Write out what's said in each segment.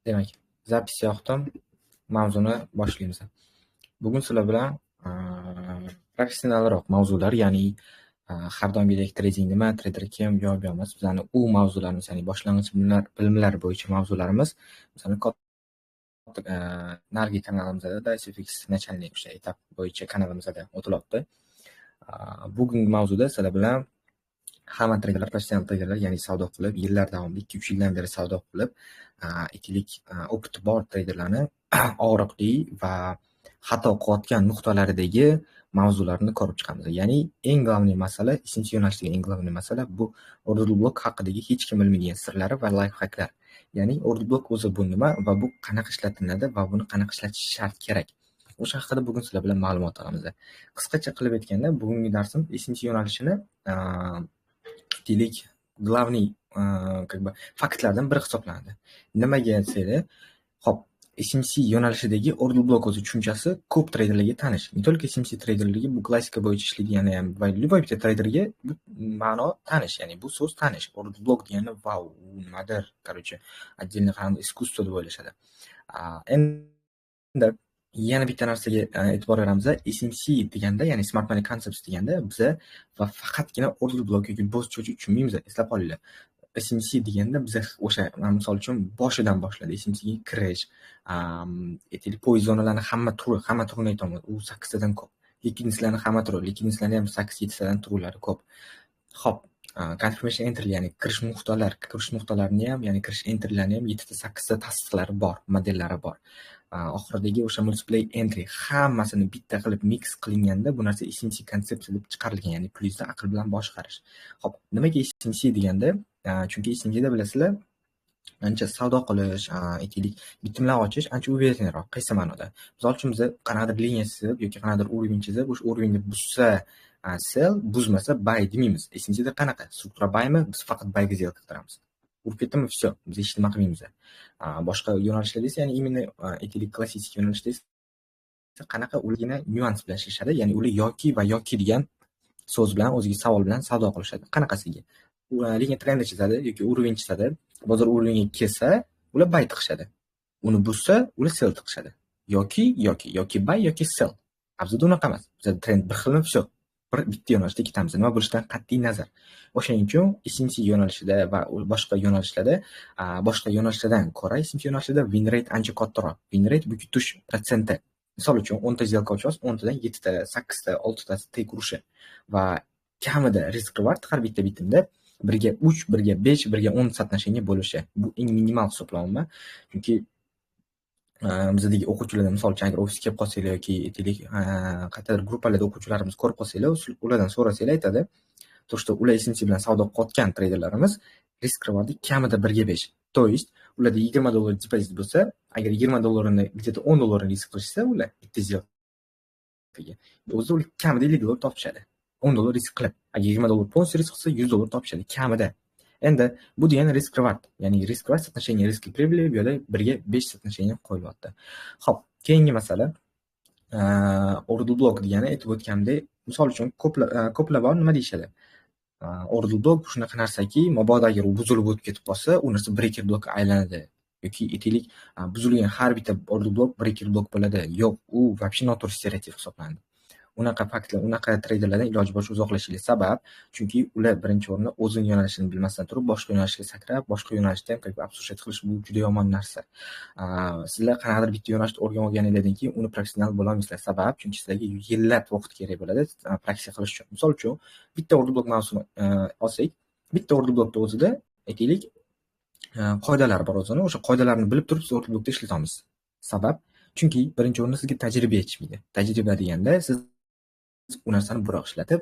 Demak, запись yoqdim. Mavzuni boshlaymiz. Bugun sizlar bilan professionalroq mavzular, ya'ni har doimgidek trading nima, treyder kim, u yoq bu yoq emas. Bizani u mavzularimiz, ya'ni boshlang'ich bilimlar bo'yicha mavzularimiz bizani narigi kanalimizda, DiceFX начальный o'sha etap bo'yicha kanalimizda o'tilyapti. Bugungi mavzuda sizlar bilan hamma treyderlar, professional treyderlar, ya'ni savdo qilib, yillar davomida 2-3 yildan beri savdo qilib, aytaylik, опыт i bor treyderlarni og'riqli va xato qilayotgan nuqtalaridagi mavzularni ko'rib chiqamiz. Ya'ni eng главный masala, SMC yo'nalishdagi eng главный masala bu order block haqidagi hech kim bilmaydigan sirlari va лайфхак lar. Ya'ni order block o'zi bu nima va bu qanaqa ishlatiladi va buni qanaqa ishlatish shart kerak. O'sha haqida bugun sizlar bilan ma'lumot olamiz. Qisqacha qilib aytganda, bugungi darsim SMC yo'nalishini, deylik, главный, как бы, faktlardan biri hisoblanadi. Nimaga desanglar, xo'p, SMC yo'nalishidagi order block o'zi tushunchasi ko'p treyderlarga tanish. Не только SMC treyderlarga, bu klassika bo'yicha ishlaydigan ham va любой bitta treyderga bu ma'no tanish, ya'ni bu so'z tanish. Order block degani vau, u nimadir, короче, отдельный qanday искусство deb o'ylashadi. Endi yana bitta narsaga e'tibor beramiz. SMC deganda, ya'ni Smart Money Concepts deganda biza va faqatgina order block yoki BOS, CHoCH tushunmaymiz, eslab qolinglar. SMC deganda biza o'sha, misol uchun, boshidan boshladi SMCga kirish, aytaylik, пояс zonalarni hamma turi, hamma turini aytyapman, u sakkiztadan ko'p. Ликвидность larni hamma turi, ликвидность larni ham 8-7 tadan turlari ko'p. Xo'p, confirmation entry, ya'ni kirish nuqtalar, kirish nuqtalarini ham, ya'ni kirish entrylarni ham yettita, sakkizta tasdiqlari bor, modellari bor. Oxiridagi o'sha multiple entry hammasini bitta qilib mix qilinganda bu narsa SMC konsepsiya deb chiqarilgan, ya'ni pulingizni aql bilan boshqarish. Xo'p, nimaga SMC deganda, chunki SMCda bilasizlar, ancha savdo qilish, aytaylik, bitimlar ochish ancha уверенный roq. Qaysi ma'noda? Misol uchun, biza qanaqadir liniya chizib yoki qanaqadir уровень chizib, o'sha уровень ni buzsa sell, buzmasa buy demaymiz. SMCda qanaqa? Struktura buymi? Biz faqat buyga сделка qidiramiz. Urib ketdimi? Всё, biz hech nima qilmaymiz. Boshqa yo'nalishlarda esa, ya'ni именно, aytaylik, klassik yo'nalishda esa qanaqa, ulargina nyuans bilan ishlashadi, ya'ni ular yoki va yoki degan so'z bilan, o'ziga savol bilan savdo qilishadi. Qanaqasiga? Liniya trendi chizadi yoki уровень chizadi. Bozor уровень ga kelsa, ular buy tiqishadi. Uni buzsa, ular sell tiqishadi. Yoki, yoki, yoki buy yoki sell. Bizda unaqa emas. Bizda trend bir xilmi, всё. Bir bitta yo'nalishda ketamiz. Nima bo'lishidan qat'iy nazar. O'shaning uchun SMC yo'nalishida va boshqa yo'nalishlarda, boshqa yo'nalishlardan ko'ra SMC yo'nalishida win rate ancha kattaroq. Win rate bu yutish protsenti. Misol uchun, 10 ta сделка ochyapsiz, 10 tadan 7 ta, 8 ta, 6 tasi take urishi va kamida risk reward har bitta bitimda 1 ga 3, 1 ga 5, 1 ga 10 соотношение bo'lishi. Bu eng minimal hisoblayapman. Chunki bizdagi o'quvchilardan, misol uchun, agar ofisga kelib qolsanglar yoki, aytaylik, qayerdadir gruppalarda o'quvchilarimiz ko'rib qolsanglar, ulardan so'rasanglar, aytadi. То, что ular SMC bilan savdo qilayotgan treyderlarimiz risk reward'i kamida 1 ga 5. То есть ularda 20 dollar depozit bo'lsa, agar 20 dollarini где-то 10 dollarini risk qilishsa, ular bitta сделка ga o'zida ular kamida 50 dollar topishadi. 10 dollar risk qilib. Agar 20 dollar полностью risk qilsa, 100 dollar topishadi kamida. Endi bu degani risk reward, ya'ni risk reward соотношение risk прибыли bu yerda 1 ga 5 соотношение qo'yilyapti. Xo'p, keyingi masala, order block degani, aytib o'tganimdek, misol uchun, ko'plar bor, nima deyishadi? Order block shunaqa narsaki, mabodo agar u buzilib o'tib ketib qolsa, u narsa breaker blockka aylanadi yoki, aytaylik, buzilgan har bitta order block breaker block bo'ladi. Yo'q, u вообще noto'g'ri stereotip hisoblanadi. Unaqa faktlar, unaqa treyderlardan iloji boricha uzoqlashishlik. Sabab, chunki ular birinchi o'rinda o'zini yo'nalishini bilmasdan turib, boshqa yo'nalishga sakrab, boshqa yo'nalishda ham как бы обсуждать qilish bu juda yomon narsa. Sizlar qanaqadir bitta yo'nalishni o'rganib olganinglardan keyin uni professional bo'lolmaysizlar. Sabab, chunki sizlarga yillab vaqt kerak bo'ladi praktika qilish uchun. Misol uchun, bitta order block mavzusini olsak, bitta order blockni o'zida, aytaylik, qoidalar bor o'zini. O'sha qoidalarni bilib turib siz order blockda ishlata olmaysiz. Sabab, chunki birinchi o'rinda sizga tajriba yetishmaydi. Tajriba deganda siz u narsani biroq ishlatib,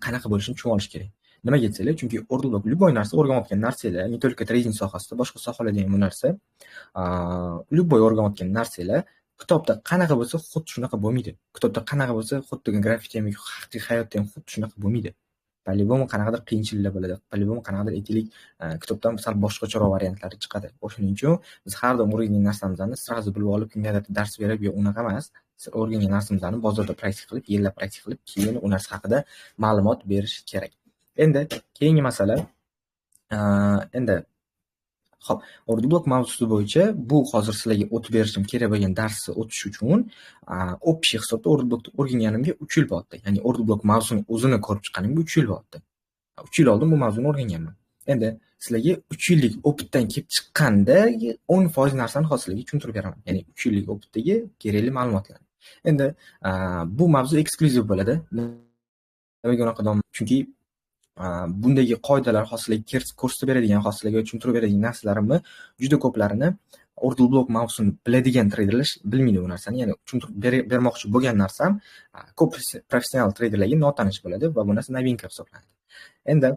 qanaqa bo'lishini tushunib olish kerak. Nimaga desanglar, chunki order block, любой narsa, o'rganayotgan narsanglar, не только trading sohasida, boshqa sohalarda ham bu narsa, любой o'rganayotgan narsanglar kitobda qanaqa bo'lsa, xuddi shunaqa bo'lmaydi. Kitobda qanaqa bo'lsa, xuddi grafikda ham, haqiqiy hayotda ham xuddi shunaqa bo'lmaydi. По-любому qanaqadir qiyinchiliklar bo'ladi. По-любому qanaqadir, aytaylik, kitobdan sal boshqacharoq variantlari chiqadi. O'shaning uchun biz har doim o'rgangan narsamizni сразу bilib olib, kimgadir dars berib, yo'q, unaqa emas. O'rgangan narsamizni bozorda praktika qilib, yillab praktika qilib, keyin u narsa haqida ma'lumot berish kerak. Endi keyingi masala, endi Xo'p, order block mavzusi bo'yicha bu hozir sizlarga o'tib berishim kerak bo'lgan darsni o'tish uchun общий hisobda order blockni o'rganganimga 3 yil bo'ldi. Ya'ni order block mavzusini o'zini ko'rib chiqqanimga 3 yil bo'ldi. 3 yil oldin bu mavzuni o'rganganman. Endi sizlarga 3 yillik опыт dan kelib chiqqanda 10% narsani hozir sizlarga tushuntirib beraman. Ya'ni 3 yillik опыт dagi kerakli ma'lumotlar. Endi bu mavzu eksklyuziv bo'ladi. Nimaga unaqa deyapman? Chunki bundagi qoidalar, hozir sizlarga ko'rsatib beradigan, hozir sizlarga tushuntirib beradigan narsalarimni juda ko'plarini order block mavzusini biladigan treyderlar bilmaydi bu narsani. Ya'ni tushuntirib bermoqchi bo'lgan narsam ko'p professional treyderlarga notanish bo'ladi va bu narsa новинка hisoblanadi. Endi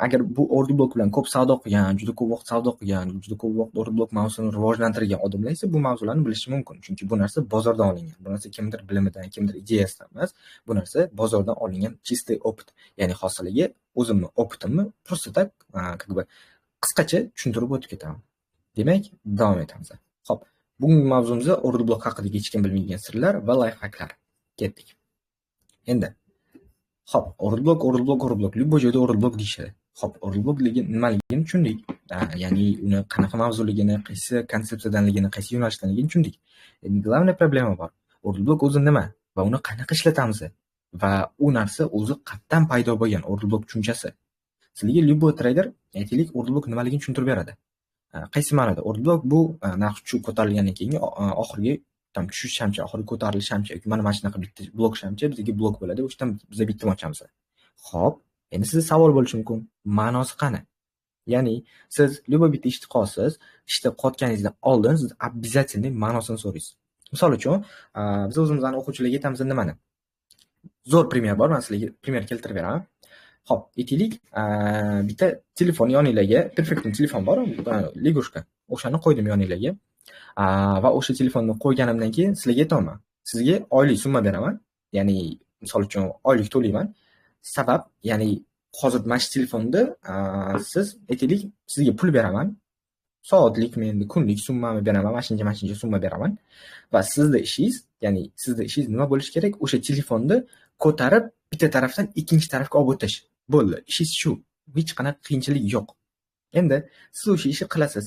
agar bu order block bilan ko'p savdo qilgan, juda ko'p vaqt savdo qilgan, juda ko'p vaqt order block mavzusini rivojlantirgan odamlar esa bu mavzularni bilishi mumkin. Chunki bu narsa bozordan olingan. Bu narsa kimdir bilimidan, kimdir ideyasidan emas. Bu narsa bozordan olingan чистый опыт. Ya'ni hosiliga o'zimni опыт imni просто так, как бы qisqacha tushuntirib o'tib ketaman. Demak, davom etamiz. Xo'p, bugungi mavzumiz order block haqidagi hech kim bilmaydigan sirlar va лайфхак lar. Ketdik. Endi xo'p, order block, order block, order block. Любой joyda order block deyishadi. Xo'p, order block nimaligini tushundik. Ya'ni uni qanaqa mavzuligini, qaysi konsepsiyadanligini, qaysi yo'nalishdanligini tushundik. Endi главная problema bor. Order block o'zi nima va uni qanaqa ishlatamiz? Va u narsa o'zi qayerdan paydo bo'lgan order block tushunchasi? Sizlarga любой treyder, aytaylik, order block nimaligini tushuntirib beradi. Qaysi ma'noda? Order block bu narx tushib ko'tarilgandan keyin oxirgi там tushish shamcha, oxirgi ko'tarilish shamcha yoki mana shunaqa bitta blok shamcha bizga blok bo'ladi. O'shadan biza bitim ochamiz. Xo'p, endi sizda savol bo'lishi mumkin. Ma'nosi qani? Ya'ni siz любой bitta ishni qilasiz, ishni qilayotganingizdan oldin siz обязательно ma'nosini so'raysiz. Misol uchun, biz o'zimizni o'quvchilarga aytamiz nimani? Zo'r пример bor, men sizlarga пример keltirib beraman. Xo'p, aytaylik, bitta telefon yoninglarga, Perfectum telefon bor, лягушка. O'shani qo'ydim yoninglarga. Va o'sha telefonni qo'yganimdan keyin sizlarga aytyapman. Sizga oylik summa beraman. Ya'ni misol uchun oylik to'layman. Sabab, ya'ni hozir mana shu telefonni siz, aytaylik, sizga pul beraman. Soatlikmi endi kunlik summami beraman, mana shuncha, mana shuncha summa beraman. Va sizni ishingiz, ya'ni sizni ishingiz nima bo'lishi kerak? O'sha telefonni ko'tarib bitta tarafdan ikkinchi tarafga olib o'tish. Bo'ldi. Ishingiz shu. Hech qanaqa qiyinchilik yo'q. Endi siz o'sha ishni qilasiz.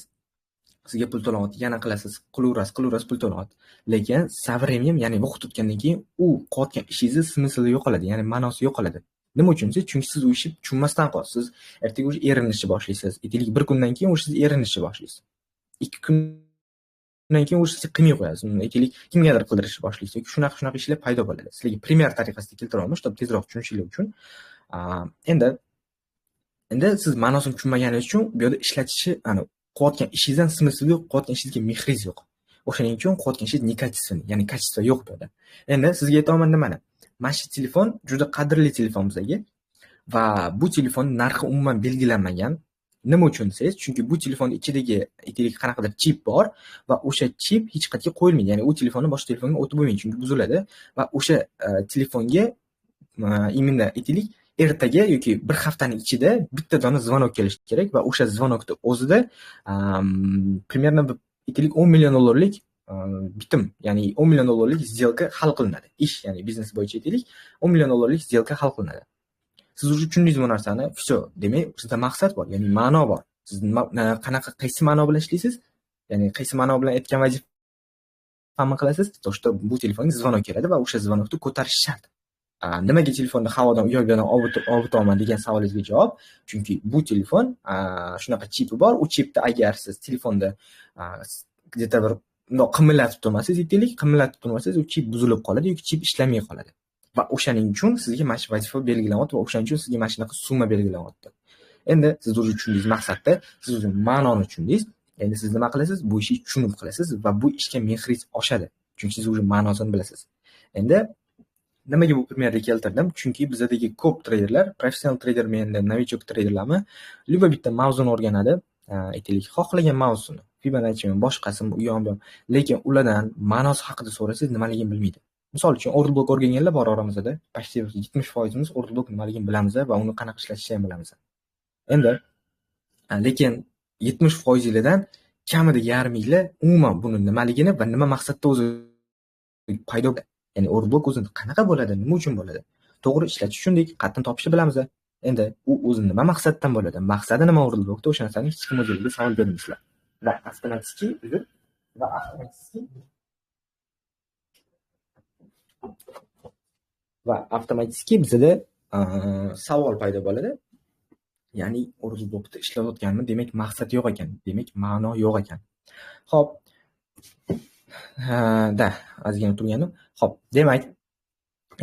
Sizga pul to'lanyapti, yana qilasiz, qilaverasiz, qilaverasiz, pul to'lanyapti. Lekin со временем, ya'ni vaqt o'tgandan keyin u qilayotgan ishingizni смысл i yo'qoladi, ya'ni ma'nosi yo'qoladi. Nima uchun desa, chunki siz u ishni tushunmasdan qolasiz. Siz ertaga уже erinishni boshlaysiz. Aytaylik, bir kundan keyin уже siz erinishni boshlaysiz. 2 kundan keyin уже siz qilmay qo'yasiz. Aytaylik, kimgadir qildirishni boshlaysiz yoki shunaqa-shunaqa ishlar paydo bo'ladi. Sizlarga пример tariqasida keltiryapman, чтобы tezroq tushunishinglar uchun. Endi siz ma'nosini tushunmaganingiz uchun bu yerda ishlatishni, ana qilayotgan ishingizdan смысл yo'q, qilayotgan ishingizga mehringiz yo'q. O'shaning uchun qilayotgan ishingiz некачественный, ya'ni качество yo'q bu yerda. Endi sizga aytyapman nimani? Mana shu telefon juda qadrli telefon bizga va bu telefon narxi umuman belgilanmagan. Nima uchun desangiz, chunki bu telefon ichidagi, aytaylik, qanaqadir chip bor va o'sha chip hech qayerga qo'yilmaydi. Ya'ni u telefonni boshqa telefonga o'tib bo'lmaydi, chunki buziladi va o'sha telefonga именно, aytaylik, ertaga yoki bir haftaning ichida bitta dona звонок kelishi kerak va o'sha звонок ni o'zida примерно, aytaylik, 10 million dollarlik bitim, ya'ni 10 million dollarlik сделка hal qilinadi. Ish, ya'ni biznes bo'yicha, aytaylik, 10 million dollarlik сделка hal qilinadi. Siz уже tushundingiz bu narsani, всё, demak, sizda maqsad bor, ya'ni ma'no bor. Siz nima, qanaqa, qaysi ma'no bilan ishlaysiz? Ya'ni qaysi ma'no bilan aytgan vazifani qilasiz? То, что bu telefonga звонок keladi va o'sha звонок ni ko'tarish shart. Nimaga telefonni havodan u yoq bu yoqdan olib o'tyapman degan savolingizga javob, chunki bu telefon shunaqa chipi bor, u chipni agar siz telefonda где-то bir bundoq qimillatib turmasangiz, aytaylik, qimillatib turmasangiz, u chip buzilib qoladi yoki chip ishlamay qoladi. Va o'shaning uchun sizga mana shu vazifa belgilanyapti va o'shaning uchun sizga mana shunaqa summa belgilanyapti. Endi siz уже tushundingiz maqsadni, siz уже ma'noni tushundingiz. Endi siz nima qilasiz? Bu ishni tushunib qilasiz va bu ishga mehringiz oshadi. Chunki siz уже ma'nosini bilasiz. Endi nimaga bu пример ni keltirdim? Chunki bizadagi ko'p treyderlar, professional treydermi endi, новичок treyderlarmi, любой bitta mavzuni o'rganadi. Aytaylik, xohlagan mavzusini, Fibonacci, boshqasimi, u yon bu yon. Lekin ulardan ma'nosi haqida so'rasangiz, nimaligini bilmaydi. Misol uchun, order block o'rganganlar bor oramizda. Почти 70%imiz order block nimaligini bilamiz va uni qanaqa ishlatishni ham bilamiz. Endi lekin 70%dan kamida yarminglar umuman buni nimaligini va nima maqsadda o'zi paydo, ya'ni order block o'zi qanaqa bo'ladi, nima uchun bo'ladi? To'g'ri ishlatish tushundik, qayerdan topishni bilamiz. Endi u o'zi nima maqsaddan bo'ladi? Maqsadi nima order blokda? O'sha narsani hech kim o'zingizga savol bermaysizlar. Va avtomatik bizada savol paydo bo'ladi. Ya'ni order blokda ishlayotganmi, demak maqsad yo'q ekan, demak ma'no yo'q ekan. Xo'p. Da, ozgina turganim. Xo'p, demak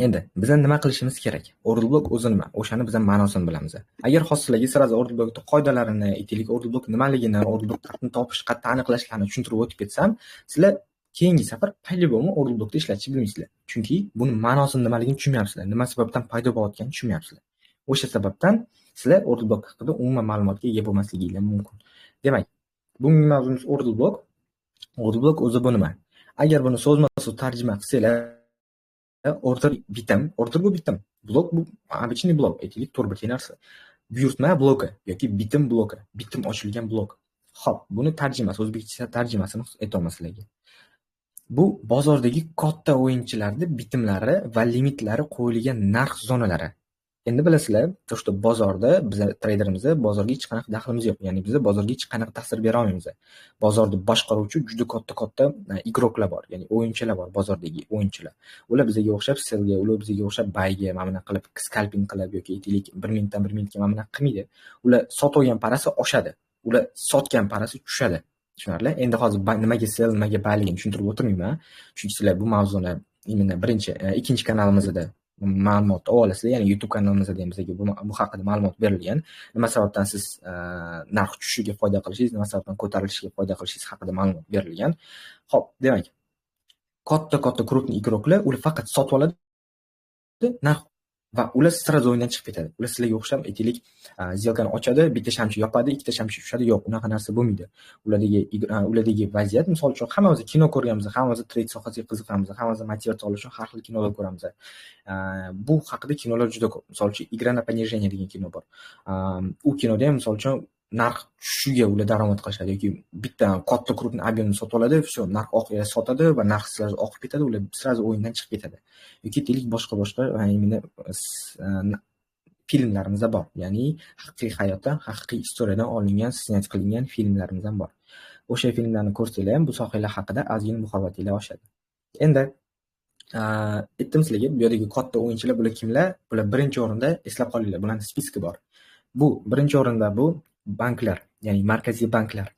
endi biz nima qilishimiz kerak? Order block o'zi nima? O'shani biz ma'nosini bilamiz. Agar hozir sizlarga sразу order blockning qoidalarini, aytaylik, order block nimaligini, order block qayerdan topish, qayerdan aniqlashlarni tushuntirib o'tib ketsam, sizlar keyingi safar по-любому order blockda ishlatishni bilmaysizlar. Chunki buni ma'nosini nimaligini tushunmayapsizlar. Nima sababdan paydo bo'layotganini tushunmayapsizlar. O'sha sababdan sizlar order block haqida umuman ma'lumotga ega bo'lmasligingiz mumkin. Demak, bugungi mavzumiz order block. Order block o'zi bu nima? Agar buni so'zma-so'z tarjima qilsanglar, order bitim, order bu bitim, blok bu обычный blok, aytaylik, to'rt narsa. Buyurtma bloki yoki bitim bloki, bitim ochilgan blok. Xo'p, buni tarjimasi, o'zbekcha tarjimasini aytaman sizlarga. Bu bozordagi katta o'yinchilarning bitimlari va limitlari qo'yilgan narx zonalari. Endi bilasizlar, to, bozorda biz treyderimiz bozorga hech qanaqa daxlimiz yo'q. Ya'ni biz bozorga hech qanaqa ta'sir bera olmaymiz. Bozorni boshqaruvchi juda katta-katta igroklar bor, ya'ni o'yinchilar bor, bozordagi o'yinchilar. Ular bizga o'xshab sellga, ular bizga o'xshab buyga mana bunaqa qilib scalping qilib yoki aytaylik 1 minutdan 1 minutga mana bunaqa qilmaydi. Ular sotib olgan parasi oshadi. Ular sotgan parasi tushadi. Tushunarli? Endi hozir nimaga sell, nimaga buyligini tushuntirib o'tirmayman. Chunki sizlar bu mavzuni imенно birinchi, ikkinchi kanalimizda ma'lumot olasizlar, ya'ni YouTube kanalimizda ham bizga bu haqida ma'lumot berilgan. Nima sababdan siz narx tushishiga foyda qilishingiz, nima sababdan ko'tarilishiga foyda qilishingiz haqida ma'lumot berilgan. Xo'p, demak, katta-katta крупный igroklar ular faqat sotib oladi narx va ular sразу o'yindan chiqib ketadi. Ular sizlarga o'xshab aytaylik, сделкani ochadi, bitta shamchi yopadi, ikkita shamchi tushadi. Yo'q, unaqa narsa bo'lmaydi. Ulardagi vaziyat, misol uchun, hammamiz kino ko'rganmiz, hammamiz trade sohasiga qiziqamiz, hammamiz motivatsiya olish uchun har xil kinolar ko'ramiz. Bu haqida kinolar juda ko'p. Misol uchun, Игра на понижение degan kino bor. U kinoda ham misol uchun narx tushishiga ular daromad qilishadi yoki bitta katta крупный объемni sotib oladi, всё, narx oqib sotadi va narx sразу oqib ketadi, ular sразу o'yindan chiqib ketadi. Yoki deylik boshqa-boshqa именно filmlarimizda bor. Ya'ni haqiqiy hayotdan, haqiqiy istoriyadan olingan, снять qilingan filmlarimiz ham bor. O'sha filmlarni ko'rsanglar ham bu sohalar haqida ozgina muhabbatinglar oshadi. Endi aytdim sizlarga, bu yerdagi katta o'yinchilar bular kimlar? Bular birinchi o'rinda eslab qolinglar, bularning spiski bor. Bu birinchi o'rinda bu banklar, ya'ni markaziy banklar.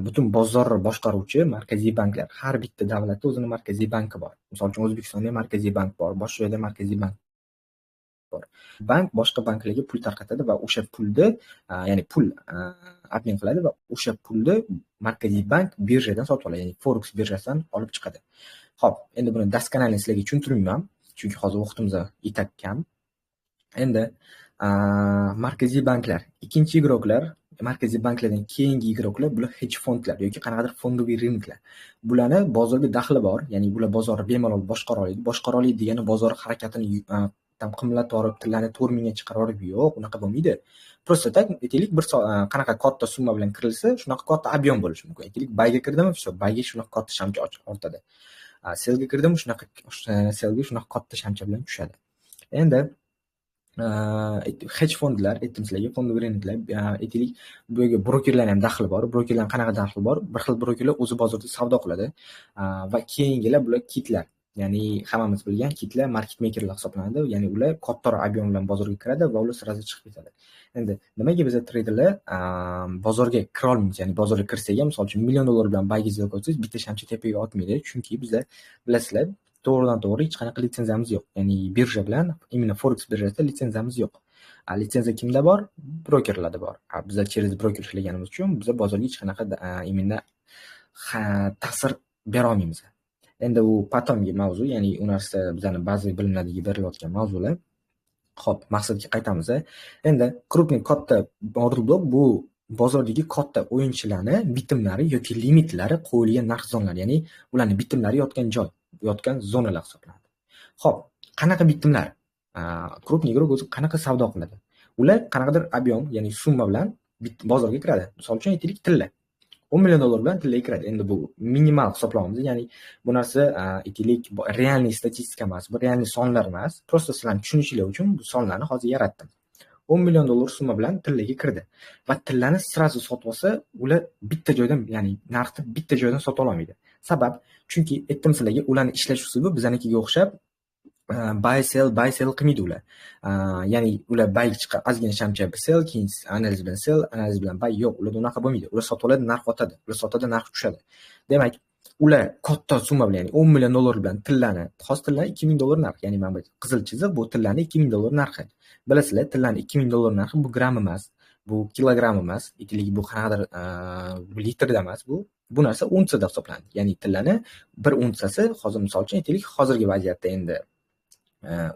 Butun bozorni boshqaruvchi markaziy banklar. Har bitta davlatda o'zini markaziy banki bor. Misol uchun, O'zbekistonda markaziy bank bor, boshqa joyda markaziy bank bor. Bank boshqa banklarga pul tarqatadi va o'sha pulni, ya'ni pul обмен qiladi va o'sha pulni markaziy bank birjadan sotib oladi, ya'ni Forex birjasidan olib chiqadi. Xo'p, endi buni досконально sizlarga tushuntirmayman, chunki hozir vaqtimiz yetak kam. Endi markaziy banklar, ikkinchi igroklar, markaziy banklardan keyingi igroklar bular hedge fondlar yoki qanaqadir фондовый рынокlar. Bularni bozorga daxli bor, ya'ni bular bozorni bemalol boshqara oladi. Boshqara oladi degani bozor harakatini tam qimmatlatib olib, tillani 4 mingga chiqarib olib, yo'q, unaqa bo'lmaydi. Просто так, aytaylik, bir qanaqa katta summa bilan kirilsa, shunaqa katta объем bo'lishi mumkin. Aytaylik, buyga kirdimi, всё, buyga shunaqa katta shamcha ortadi. Sellga kirdimi, shunaqa sellga shunaqa katta shamcha bilan tushadi. Endi hedge fondlar, aytdim sizlarga, фондовый рынокlar, aytaylik, bu yerga brokerlar ham daxli bor. Brokerlar qanaqa daxli bor? Bir xil brokerlar o'zi bozorda savdo qiladi va keyingilar bular kitlar. Ya'ni hammamiz bilgan kitlar market makerlar hisoblanadi. Ya'ni ular kattaroq объем bilan bozorga kiradi va ular sразу chiqib ketadi. Endi nimaga biz treyderlar bozorga kira olmaymiz? Ya'ni bozorga kirsak ham, misol uchun, $1 million bilan buyga сделка ochsangiz, bitta shamchi tepaga otmaydi. Chunki bizlar bilasizlar, to'g'ridan to'g'ri hech qanaqa litsenziyamiz yo'q. Ya'ni birja bilan, именно Forex birjasida litsenziyamiz yo'q. Litsenziya kimda bor? Brokerlarda bor. Bizlar через broker ishlaganimiz uchun biz bozorga hech qanaqa именно ta'sir bera olmaymiz. Endi u потомgi mavzu, ya'ni u narsa bizani ba'zi bilimlardagi berilayotgan mavzular. Xo'p, maqsadga qaytamiz. Endi крупный katta order block bu bozordagi katta o'yinchilarni bitimlari yoki limitlari qo'yilgan narx zonalari, ya'ni ularning bitimlari yotgan joy, yotgan zonalar hisoblanadi. Xo'p, qanaqa bitimlar? Крупный игрок o'zi qanaqa savdo qiladi? Ular qanaqadir объем, ya'ni summa bilan bozorga kiradi. Misol uchun, aytaylik, tilla. $10 million bilan tillaga kiradi. Endi bu minimal hisoblaymiz. Ya'ni bu narsa aytaylik, реальный statistika emas, bu реальный sonlar emas. Просто sizlarni tushunishinglar uchun bu sonlarni hozir yaratdim. 10 million dollar summa bilan tillaga kirdi. Va tillani сразу sotib olsa, ular bitta joydan, ya'ni narxni bitta joydan sota olmaydi. Sabab, chunki aytdim sizlarga, ularni ishlash uslubi bizanikiga o'xshab buy sell, buy sell qilmaydi ular. Ya'ni ular buy chiqib ozgina shamcha sell, keyin analiz bilan sell, analiz bilan buy, yo'q, ularda unaqa bo'lmaydi. Ular sotib oladi, narx otadi. Ular sotadi, narx tushadi. Demak, ular katta summa bilan, ya'ni 10 million dollar bilan tillani, hozir tillani 2000 dollar narx, ya'ni mana bu qizil chiziq bu tillani 2000 dollar narxi. Bilasizlar, tillani 2000 dollar narxi bu gramm emas, bu kilogramm emas, aytaylik, bu qanaqadir litrda emas, bu narsa unsiyada hisoblanadi. Ya'ni tillani bir unsiyasi hozir, misol uchun aytaylik, hozirgi vaziyatda endi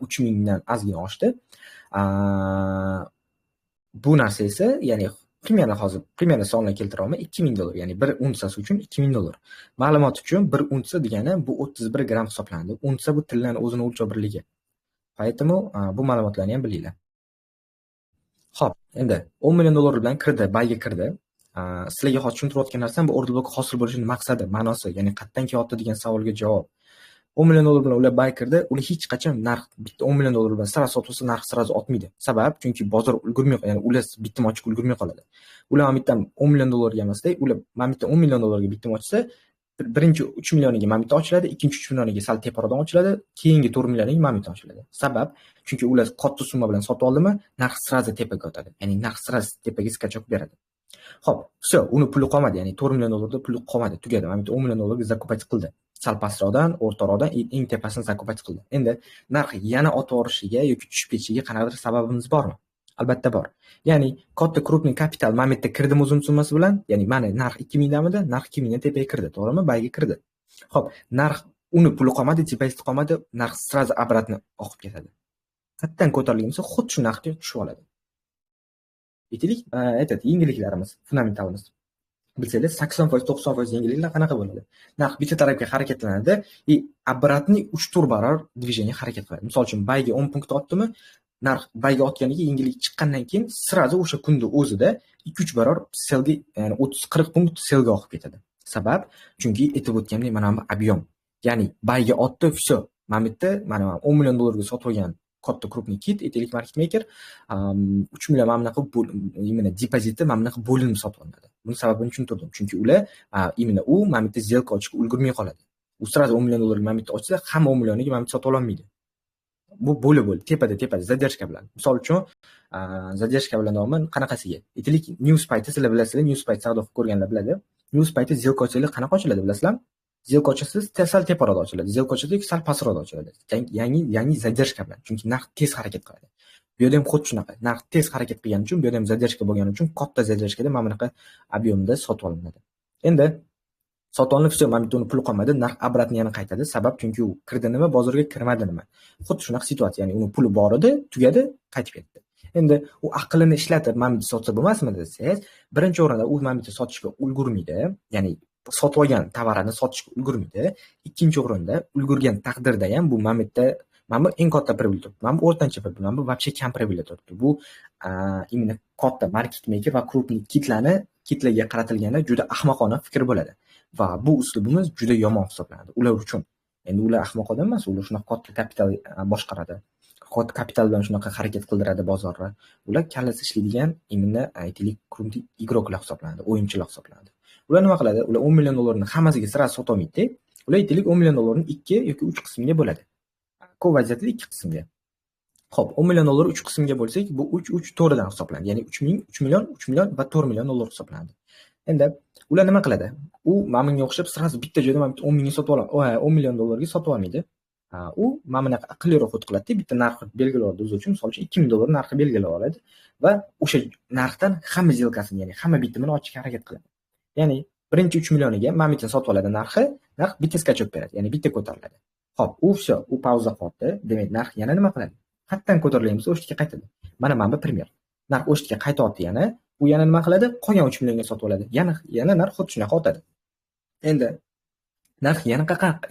3000 dan ozgina oshdi. Bu narsa esa, ya'ni примерно, hozir примерно sonlar keltira olmay, 2000 dollar, ya'ni bir unsiyasi uchun 2000 dollar. Ma'lumot uchun, bir unsiya degani bu 31 gramm hisoblanadi. Unsiya bu tillani o'zini o'lchov birligi. Поэтому bu ma'lumotlarni ham bilinglar. Xo'p, endi 10 million dollar bilan kirdi, buyga kirdi. Sizlarga hozir tushuntirayotgan narsam bu order block hosil bo'lishining maqsadi, ma'nosi, ya'ni qayerdan kelyapti degan savolga javob. 10 million dollar bilan ular buy kirdi, ular hech qachon narx bitta 10 million dollar bilan сразу sotib olsa, narx сразу otmaydi. Sabab, chunki bozor ulgurmay, ya'ni ular bitim ochib ulgurmay qoladi. Ular mana bitta 10 million dollarga emasda, ular mana bitta 10 million dollarga bitim ochsa, birinchi 3 millioniga mana bitta ochiladi, ikkinchi 3 millioniga sal teparoqdan ochiladi, keyingi 4 millioniga mana bitta ochiladi. Sabab, chunki ular katta summa bilan sotib oldimi, narx сразу tepaga otadi. Ya'ni narx сразу tepaga скачок beradi. Xo'p, всё, uni puli qolmadi, ya'ni 4 million dollarda puli qolmadi, tugadi. Mana bitta 10 million dollarga закупать qildi. Sal pastroqdan, o'rtaroqdan eng tepasini закупать qildi. Endi narx yana otib yuborishiga yoki tushib ketishiga qanaqadir sababimiz bormi? Albatta bor. Ya'ni katta крупный kapital mana bu yerda kirdim o'zim summasi bilan, ya'ni mana narx 2000 damidi, narx 2000 dan tepaga kirdi, to'g'rimi? Buyga kirdi. Xo'p, narx uni puli qolmadi, depoziti qolmadi, narx сразу обратно oqib ketadi. Qayerdan ko'tarilgan bo'lsa, xuddi shu narxga tushib oladi. Aytaylik, этот yengilliklarimiz, fundamentalimiz. Bilsangiz, 80%, 90% yengilliklar qanaqa bo'ladi? Narx bitta tarafga harakatlanadi и обратный 3-4 barobar движение harakat qiladi. Misol uchun, buyga 10 punkt otdimi, narx buyga otganiga yengillik chiqqandan keyin сразу o'sha kunda o'zida 2-3 barobar sellga, ya'ni 30-40 punkt sellga oqib ketadi. Sabab, chunki aytib o'tgandek, mana bu объем. Ya'ni buyga otdi, всё. Mana bu yerda mana 10 million dollarga sotib olgan katta крупный kit, aytaylik, market maker 3 million mana bunaqa именно depoziti mana bunaqa bo'linib sotib olinadi. Buni sababini tushuntirdim. Chunki ular именно u mana bu yerda сделка ochishga ulgurmay qoladi. U сразу 10 million dollar mana bu yerda ochsa, hamma 10 millioniga mana bu yerda sotib ololmaydi. Bu bo'lib-bo'lib, tepada tepada задержка bilan. Misol uchun, задержка bilan deyapman, qanaqasiga? Aytaylik, news payti, sizlar bilasizlar, news payti savdo qilib ko'rganlar biladi. News payti сделка ochsanglar qanaqa ochiladi, bilasizlarmi? Сделка ochasiz, sal teparoqda ochiladi. Сделка ochasiz, sal pastroqda ochiladi. Ya'ni задержка bilan. Chunki narx tez harakat qiladi. Bu yerda ham xuddi shunaqa. Narx tez harakat qilgani uchun, bu yerda ham задержка bo'lgani uchun katta задержка da mana bunaqa объем da sotib olinadi. Endi sotib olinib, всё, mana bu yerda uni puli qolmadi, narx обратно yana qaytadi. Sabab, chunki u kirdi nima, bozorga kirmadi nima. Xuddi shunaqa situatsiya, ya'ni uni puli bor edi, tugadi, qaytib ketdi. Endi u aqlini ishlatib mana bu yerda sotsa bo'lmasmi desangiz, birinchi o'rinda u mana bu yerda sotishga ulgurmaydi, ya'ni sotib olgan tovarini sotishga ulgurmaydi. Ikkinchi o'rinda ulgurgan taqdirda ham bu mana bu yerda mana bu eng katta прибыль turibdi, mana bu o'rtancha прибыль, mana bu вообще kam прибыль turibdi. Bu именно katta market maker va крупный kitlarni, kitlarga qaratilganda juda ahmoqona fikr bo'ladi. Va bu uslubimiz juda yomon hisoblanadi ular uchun. Endi ular ahmoq odam emas, ular shunaqa katta kapital boshqaradi. Katta kapital bilan shunaqa harakat qildiradi bozorni. Ular kallasi ishlaydigan именно aytaylik, крупный игрок lar hisoblanadi, o'yinchilar hisoblanadi. Ular nima qiladi? Ular 10 million dollarni hammasiga сразу sotolmaydi. Ular aytaylik, 10 million dollarni 2 yoki 3 qismga bo'ladi. Ko'p vaziyatda 2 qismga. Xo'p, 10 million dollar 3 qismga bo'lsak, bu 3 3 4 dan hisoblanadi. Ya'ni 3 ming, 3 million, 3 million va 4 million dollar hisoblanadi. Endi ular nima qiladi? U mana bunga o'xshab сразу bitta joyda mana bitta 10 mingga sotib oladi, 10 million dollarga sotib olmaydi. U mana bunaqa aqlliroq ход qiladi, bitta narxni belgilab oladi o'zi uchun, misol uchun 2000 dollar narxi belgilab oladi va o'sha narxdan hamma сделка sini, ya'ni hamma bitimini ochishga harakat qiladi. Ya'ni birinchi 3 millioniga mana bitta sotib oladi narxi, narx bitta скачок beradi, ya'ni bitta ko'tariladi. Xo'p, u всё, u pauza qilyapti. Demak, narx yana nima qiladi? Qayerdan ko'tarilgan bo'lsa, o'sha yerga qaytadi. Mana bu пример. Narx o'sha yerga qaytyapti yana. U yana nima qiladi? Qolgan 3 millionga sotib oladi. Yana narx xuddi shunaqa otadi. Endi narx yana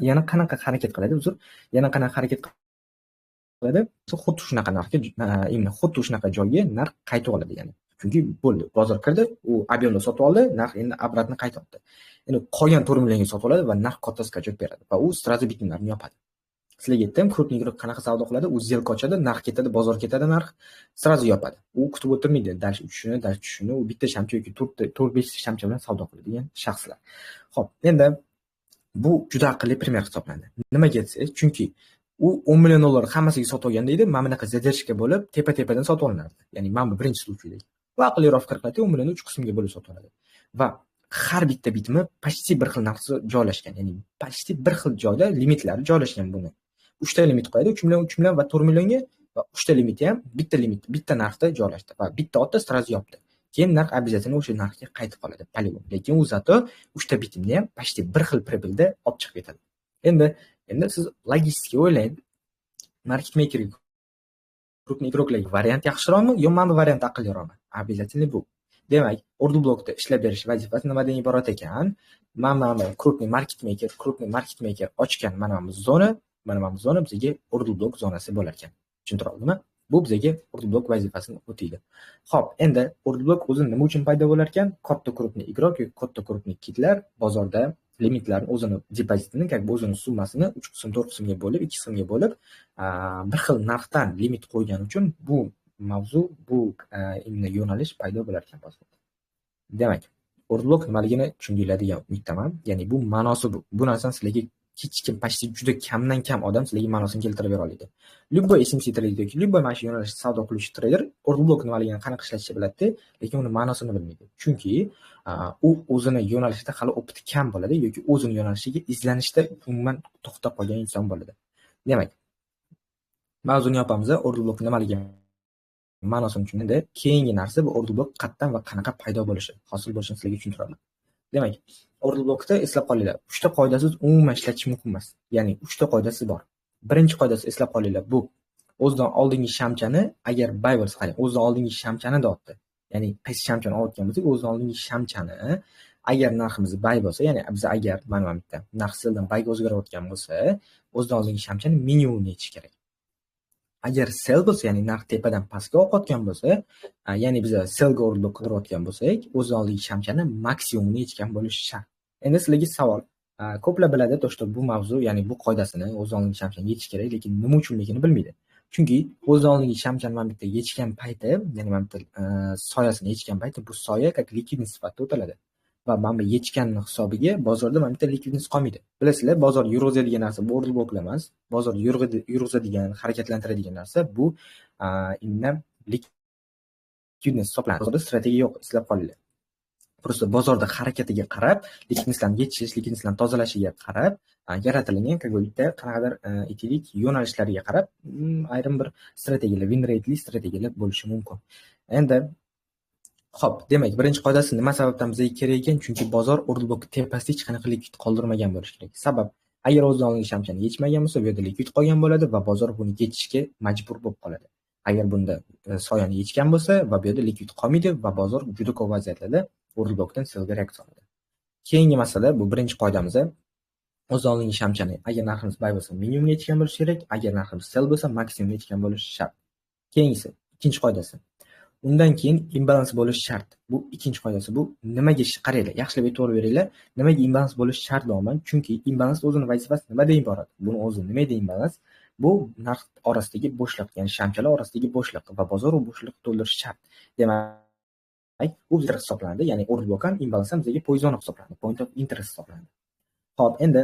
yana qanaqa harakat qiladi? Uzr, yana qanaqa harakat qiladi? Xuddi shunaqa narxga, именно xuddi shunaqa joyga narx qaytib oladi yana. Chunki bo'ldi, bozor kirdi, u объем da sotib oldi, narx endi обратно qaytyapti. Endi qolgan 4 millionga sotib oladi va narx katta скачок beradi va u сразу bitimlarni yopadi. Sizlarga aytdim, крупный игрок qanaqa savdo qiladi? U сделка ochadi, narx ketadi, bozor ketadi, narx сразу yopadi. U kutib o'tirmaydi, дальше uchishini, дальше tushishini, u bitta shamcha yoki to'rtta, to'rt, beshta shamcha bilan savdo qiladigan shaxslar. Xo'p, endi bu juda aqlli пример hisoblanadi. Nimaga desangiz, chunki u 10 million dollar hammasiga sotib olganda edi, mana bunaqa задержка bo'lib, tepa-tepadan sotib olinardi. Ya'ni mana bu birinchi случай da. U aqlliroq fikr qiladi, 10 millionni uch qismga bo'lib sotib oladi. Va har bitta bitimi почти bir xil narxda joylashgan, ya'ni почти bir xil joyda limitlari joylashgan buni. Uchta limit qo'yadi, 3 million, 3 million va 4 millionga va uchta limiti ham bitta limit, bitta narxda joylashdi va bitta otda, сразу yopdi. Keyin narx обязательно o'sha narxga qaytib qoladi по-любому. Lekin u зато uchta bitimni ham почти bir xil прибыль da olib chiqib ketadi. Endi siz логически o'ylang. Market maker, крупный игрок larga variant yaxshiroqmi yo mana bu variant aqlliroqmi? Обязательно bu. Demak, order blokda ishlab berish vazifasi nimadan iborat ekan? Mana bu крупный market maker ochgan mana bu zona bizga order block zonasi bo'lar ekan. Tushuntira oldimmi? Bu bizga order block vazifasini o'taydi. Xo'p, endi order block o'zi nima uchun paydo bo'lar ekan? Katta крупный игрок yoki katta крупный kitlar bozorda limitlarni, o'zini depozitini, как бы o'zini summasini uch qism, to'rt qismga bo'lib, ikki qismga bo'lib, bir xil narxdan limit qo'ygani uchun bu mavzu, bu именно yo'nalish paydo bo'lar ekan bozorda. Demak, order block nimaligini tushundinglar degan umiddaman. Ya'ni bu ma'nosi bu. Bu narsani sizlarga hech kim, почти juda kamdan kam odam sizlarga ma'nosini keltirib bera oladi. Любой SMC trader yoki любой mana shu yo'nalishda savdo qiluvchi trader order block nimaligini, qanaqa ishlatishni biladida, lekin uni ma'nosini bilmaydi. Chunki u o'zini yo'nalishida hali опыт i kam bo'ladi yoki o'zini yo'nalishiga izlanishda umuman to'xtab qolgan inson bo'ladi. Demak, mavzuni yopamiz. Order block nimaligi ma'nosini tushundik. Keyingi narsa bu order block qayerdan va qanaqa paydo bo'lishi, hosil bo'lishini sizlarga tushuntiraman. Demak, order blockda, eslab qolinglar, uchta qoidasiz umuman ishlatish mumkin emas. Ya'ni uchta qoidasi bor. Birinchi qoidasi, eslab qolinglar, bu o'zidan oldingi shamchani agar buy bo'lsa, qarang, o'zidan oldingi shamchani deyapti. Ya'ni qaysi shamchani olayotgan bo'lsak, o'zidan oldingi shamchani agar narximiz buy bo'lsa, ya'ni biz agar mana bu yerda narx selldan buyga o'zgarayotgan bo'lsa, o'zidan oldingi shamchani minimumni yechish kerak. Agar sell bo'lsa, ya'ni narx tepadan pastga oqayotgan bo'lsa, ya'ni biz sellga order block qidirayotgan bo'lsak, o'zidan oldingi shamchani maksimumini yechgan bo'lishi shart. Endi sizlarga savol. Ko'plar biladi, то что bu mavzu, ya'ni bu qoidasini, o'zidan oldingi shamchani yechish kerak, lekin nima uchunligini bilmaydi. Chunki o'zidan oldingi shamchani mana bu yerda yechgan payti, ya'ni mana bu yerda soyasini yechgan payti bu soya как ликвидность sifatida o'taladi. Va mana bu yechganni hisobiga bozorda mana bu yerda ликвидность qolmaydi. Bilasizlar, bozor yurg'izadigan narsa bu order blocklar emas. Bozor yurg'izadigan, harakatlantiradigan narsa bu именно ликвидность hisoblanadi. Bozorda strategiya yo'q, eslab qolinglar. Просто bozorda harakatiga qarab, ликвидность larni yechish, ликвидность larni tozalashiga qarab yaratilgan, как бы bitta qanaqadir, aytaylik, yo'nalishlariga qarab ayrim bir strategiyalar, win rateli strategiyalar bo'lishi mumkin. Endi xo'p, demak, birinchi qoidasi nima sababdan bizga kerak ekan? Chunki bozor order block tepasida hech qanaqa likvid qoldirmagan bo'lishi kerak. Sabab, agar o'zidan oldingi shamchani yechmagan bo'lsa, bu yerda likvid qolgan bo'ladi va bozor buni yechishga majbur bo'lib qoladi. Agar bunda soyani yechgan bo'lsa va bu yerda likvid qolmaydi va bozor juda ko'p vaziyatlarda order blockdan sellga reaksiya oladi. Keyingi masala, bu birinchi qoidamiz. O'zidan oldingi shamchani agar narximiz buy bo'lsa, minimumga yechgan bo'lishi kerak, agar narximiz sell bo'lsa, maksimumga yechgan bo'lishi shart. Keyingisi, ikkinchi qoidasi. Undan keyin imbalans bo'lishi shart. Bu ikkinchi qoidasi. Bu nimaga, qaranglar, yaxshilab e'tibor beringlar. Nimaga imbalans bo'lishi shart deyapman? Chunki imbalans o'zini vazifasi nimadan iborat? Buni o'zi nima edi imbalans? Bu narx orasidagi bo'shliq, ya'ni shamchalar orasidagi bo'shliq va bozor u bo'shliqni to'ldirishi shart. Demak, bu hisoblanadi, ya'ni order block ham, imbalans ham bizga POI zona hisoblanadi, point of interest hisoblanadi. Xo'p, endi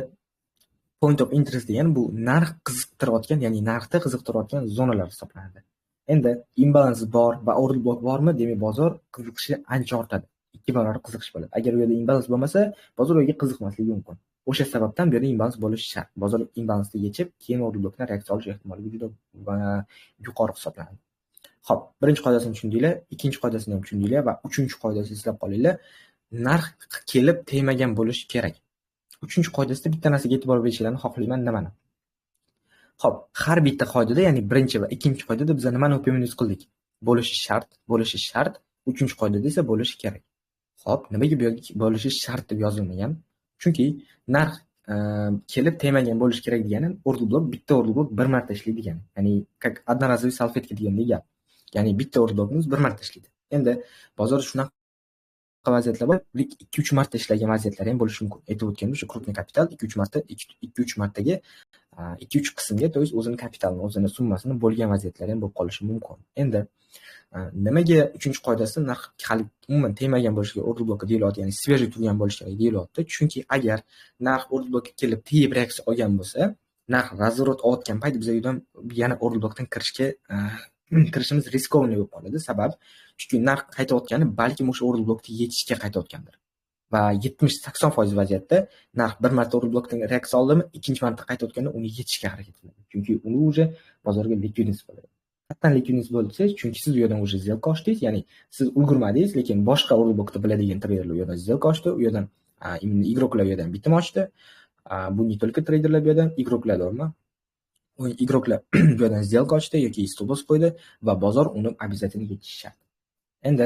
point of interest degani bu narx qiziqtirayotgan, ya'ni narxda qiziqtirayotgan zonalar hisoblanadi. Endi imbalans bor va order block bormi, demak, bozor qiziqishi ancha ortadi. Ikki barobar qiziqish bo'ladi. Agar u yerda imbalans bo'lmasa, bozor u yerga qiziqmasligi mumkin. O'sha sababdan bu yerda imbalans bo'lishi shart. Bozor imbalansni yechib, keyin order blockdan reaksiya olish ehtimolligi juda yuqori hisoblanadi. Xo'p, birinchi qoidasini tushundinglar, ikkinchi qoidasini ham tushundinglar va uchinchi qoidasini eslab qolinglar. Narx kelib tegmagan bo'lishi kerak. Uchinchi qoidasida bitta narsaga e'tibor berishingizni xohlayman, nimani? Xo'p, har bitta qoidada, ya'ni birinchi va ikkinchi qoidada biz nimani упомянуть qildik? Bo'lishi shart, bo'lishi shart. Uchinchi qoidada esa bo'lishi kerak. Xo'p, nimaga bu yerga bo'lishi shart deb yozilmagan? Chunki narx kelib tegmagan bo'lishi kerak degani order block, bitta order block bir marta ishlaydi degani. Ya'ni как одноразовый салфетка degandek gap. Ya'ni bitta order blockimiz bir marta ishlaydi. Endi bozor shunaqa vaziyatlar bor, 2-3 marta ishlagan vaziyatlar ham bo'lishi mumkin. Aytib o'tganimdek, o'sha крупный kapital 2-3 marta, 2-3 martaga 2-3 qismga, to есть o'zini kapitalini, o'zini summasini bo'lgan vaziyatlar ham bo'lib qolishi mumkin. Endi nimaga uchinchi qoidasi narx hali umuman tegmagan bo'lishi kerak order blokka deyilyapti, ya'ni свежий turgan bo'lishi kerak deyilyapti. Chunki agar narx order blokka kelib tegib reaksiya olgan bo'lsa, narx razворот olayotgan payt biz uydan yana order blokdan kirishimiz рискованный bo'lib qoladi. Sabab, chunki narx qaytayotgani balkim o'sha order blokni yechishga qaytayotgandir. Va 70-80% vaziyatda narx bir marta order blokdan reaksiya oldimi, ikkinchi marta qaytayotganda uni yechishga harakat qiladi. Chunki uni уже bozorga likvidnost bo'ladi. Qattan likvidnost bo'lsa, chunki siz u yerdan уже сделка ochdingiz, ya'ni siz ulgurmadingiz, lekin boshqa order blokda biladigan treyderlar u yerdan сделка ochdi, u yerdan именно игрок lar u yerdan bitim ochdi. Bu не только treyderlar bu yerdan, игрок lar bormi? Игрок lar bu yerdan сделка ochdi yoki stop loss qo'ydi va bozor uni обязательно yechishi shart. Endi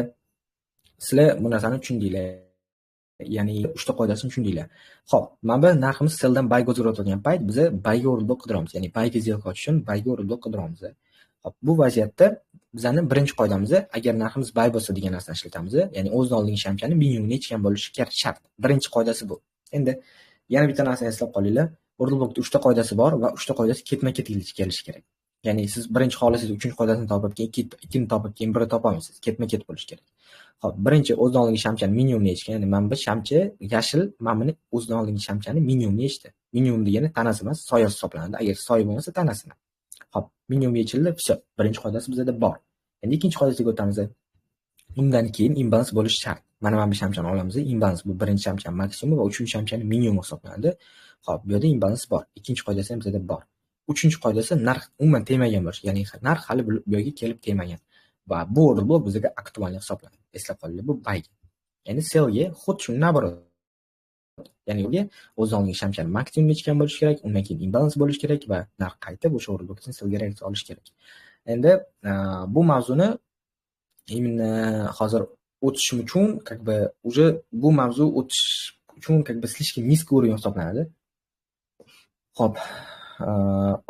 sizlar bu narsani tushundinglar. Ya'ni 3 ta qoidasini tushundinglar. Xo'p, mana bu narximiz selldan buyga o'zgarayotgan payt biz buyga order block qidiramiz. Ya'ni buyga сделка ochish uchun buyga order block qidiramiz. Xo'p, bu vaziyatda bizani birinchi qoidamiz, agar narximiz buy bo'lsa degan narsani ishlatamiz, ya'ni o'zidan oldingi shamchani minimumni yechgan bo'lishi shart. Birinchi qoidasi bu. Endi yana bitta narsani eslab qolinglar. Order blockda 3 ta qoidasi bor va 3 ta qoidasi ketma-ket kelishi kerak. Ya'ni siz birinchi xohlasangiz uchinchi qoidasini topib, keyin ikkini topib, keyin birini topa olmaysiz. Ketma-ket bo'lishi kerak. Xo'p, birinchi o'zidan oldingi shamchani minimumni yechgan, ya'ni mana bu shamchi yashil, mana buni o'zidan oldingi shamchani minimumni yechdi. Minimum degani tanasi emas, soyasi hisoblanadi. Agar soya bo'lmasa tanasini. Xo'p, minimum yechildi, всё. Birinchi qoidasi bizda bor. Endi ikkinchi qoidasiga o'tamiz. Undan keyin imbalans bo'lishi shart. Mana bu shamchani olamiz. Imbalans bu birinchi shamchani maksimumi va uchinchi shamchani minimumi hisoblanadi. Xo'p, bu yerda imbalans bor. Ikkinchi qoidasi ham bizda bor. Uchinchi qoidasi narx umuman tegmagan bo'lishi, ya'ni narx hali bu yerga kelib tegmagan. Va bu order block bizga aktual hisoblanadi. Eslab qolinglar, bu buyga. Ya'ni sellga xuddi shundan naborot. Ya'ni unga o'z oldingi shamchani maksimum yechgan bo'lishi kerak, undan keyin imbalans bo'lishi kerak va narx qaytib o'sha order blockdan sellga reaksiya olish kerak. Endi bu mavzuni именно hozir o'tishim uchun, как бы уже bu mavzu o'tish uchun как бы слишком низкий уровень hisoblanadi. Xo'p,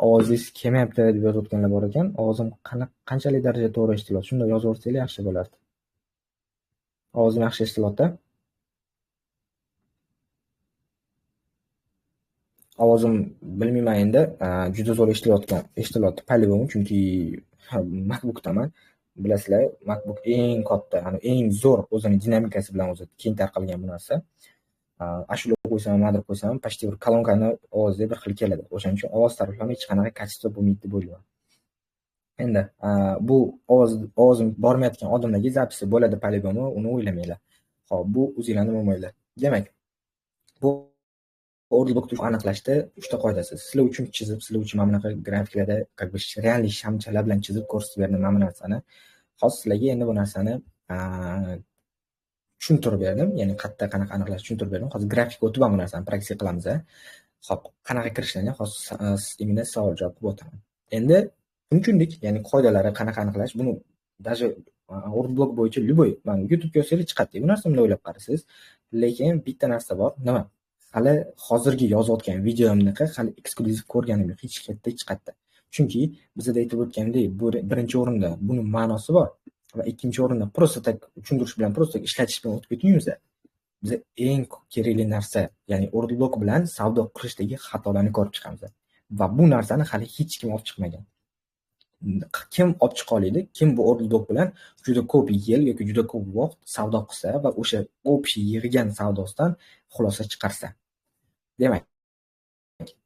ovozingiz kelmayapti deb yozayotganlar bor ekan. Ovozim qanchalik darajada to'g'ri eshitilyapti? Shunda yozib yuborsanglar yaxshi bo'lardi. Ovozim yaxshi eshitilyapti? Ovozim bilmayman endi, juda zo'r eshitilyapti по-любому, chunki MacBookdaman. Bilasizlar, MacBook eng katta, ya'ni eng zo'r o'zini dinamikasi bilan o'zi keng tarqalgan bu narsa. Ashula qo'ysam, nimadir qo'ysam, почти bir kolonkani ovozi bir xil keladi. O'shaning uchun ovoz taraflama hech qanaqa качество bo'lmaydi deb o'ylayman. Endi bu ovozim bormayotgan odamlarga записи bo'ladi по-любому, uni o'ylamanglar. Xo'p, bu o'zinglarning muammoinglar. Demak, bu order blockni aniqlashda 3 ta qoidasi. Sizlar uchun chizib, sizlar uchun mana bunaqa grafiklarda как бы реальный shamchalar bilan chizib ko'rsatib berdim mana bu narsani. Hozir sizlarga endi bu narsani tushuntirib berdim, ya'ni qayerda qanaqa aniqlashni tushuntirib berdim. Hozir grafikka o'tib ham bu narsani praktika qilamiz. Xo'p, qanaqa kirishlarni hozir imенно savol javob qilib o'taman. Endi buni tushundik, ya'ni qoidalari qanaqa aniqlash, buni даже order block bo'yicha любой, mana YouTube'ga yozsangiz chiqadi. Bu narsani bunday o'ylab qarasangiz, lekin bitta narsa bor, nima? Hali hozirgi yozayotgan videomni hali eksklyuziv ko'rganim yo'q, hech qayerda chiqadi. Chunki bizda aytib o'tgandek, bu birinchi o'rinda buni ma'nosi bor va ikkinchi o'rinda просто так tushuntirish bilan, просто так ishlatish bilan o'tib ketmaymiz. Biz eng kerakli narsa, ya'ni order block bilan savdo qilishdagi xatolarni ko'rib chiqamiz. Va bu narsani hali hech kim olib chiqmagan. Kim olib chiqa oladi? Kim bu order block bilan juda ko'p yil yoki juda ko'p vaqt savdo qilsa va o'sha общий yig'gan savdosidan xulosa chiqarsa. Demak,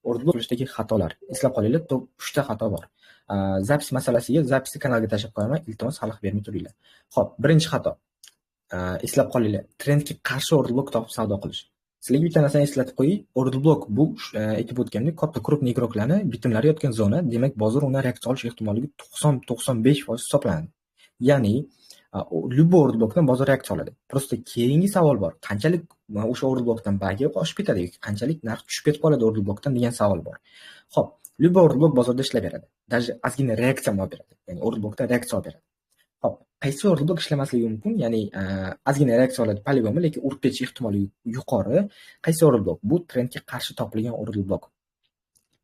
order block qilishdagi xatolar. Eslab qolinglar, top 3 ta xato bor. Zapis masalasiga zapisni kanalga tashlab qo'yaman, iltimos xalaq bermay turinglar. Xo'p, birinchi xato. Eslab qolinglar, trendga qarshi order block topib savdo qilish. Sizlarga bitta narsani eslatib qo'yay, order block bu aytib o'tgandek katta крупный игрок larni bitimlari yotgan zona, demak bozor undan reaksiya olish ehtimolligi 90-95% hisoblanadi. Ya'ni любой order blockdan bozor reaksiya oladi. Просто keyingi savol bor. Qanchalik o'sha order blockdan buyga oshib ketadi yoki qanchalik narx tushib ketib qoladi order blockdan degan savol bor. Xo'p, любой order block bozorda ishlab beradi. Даже ozgina reaksiya olib beradi. Ya'ni order blockdan reaksiya olib beradi. Xo'p, qaysi order block ishlamasligi mumkin? Ya'ni ozgina reaksiya oladi по-любому, lekin urib ketish ehtimoli yuqori. Qaysi order block? Bu trendga qarshi topilgan order block.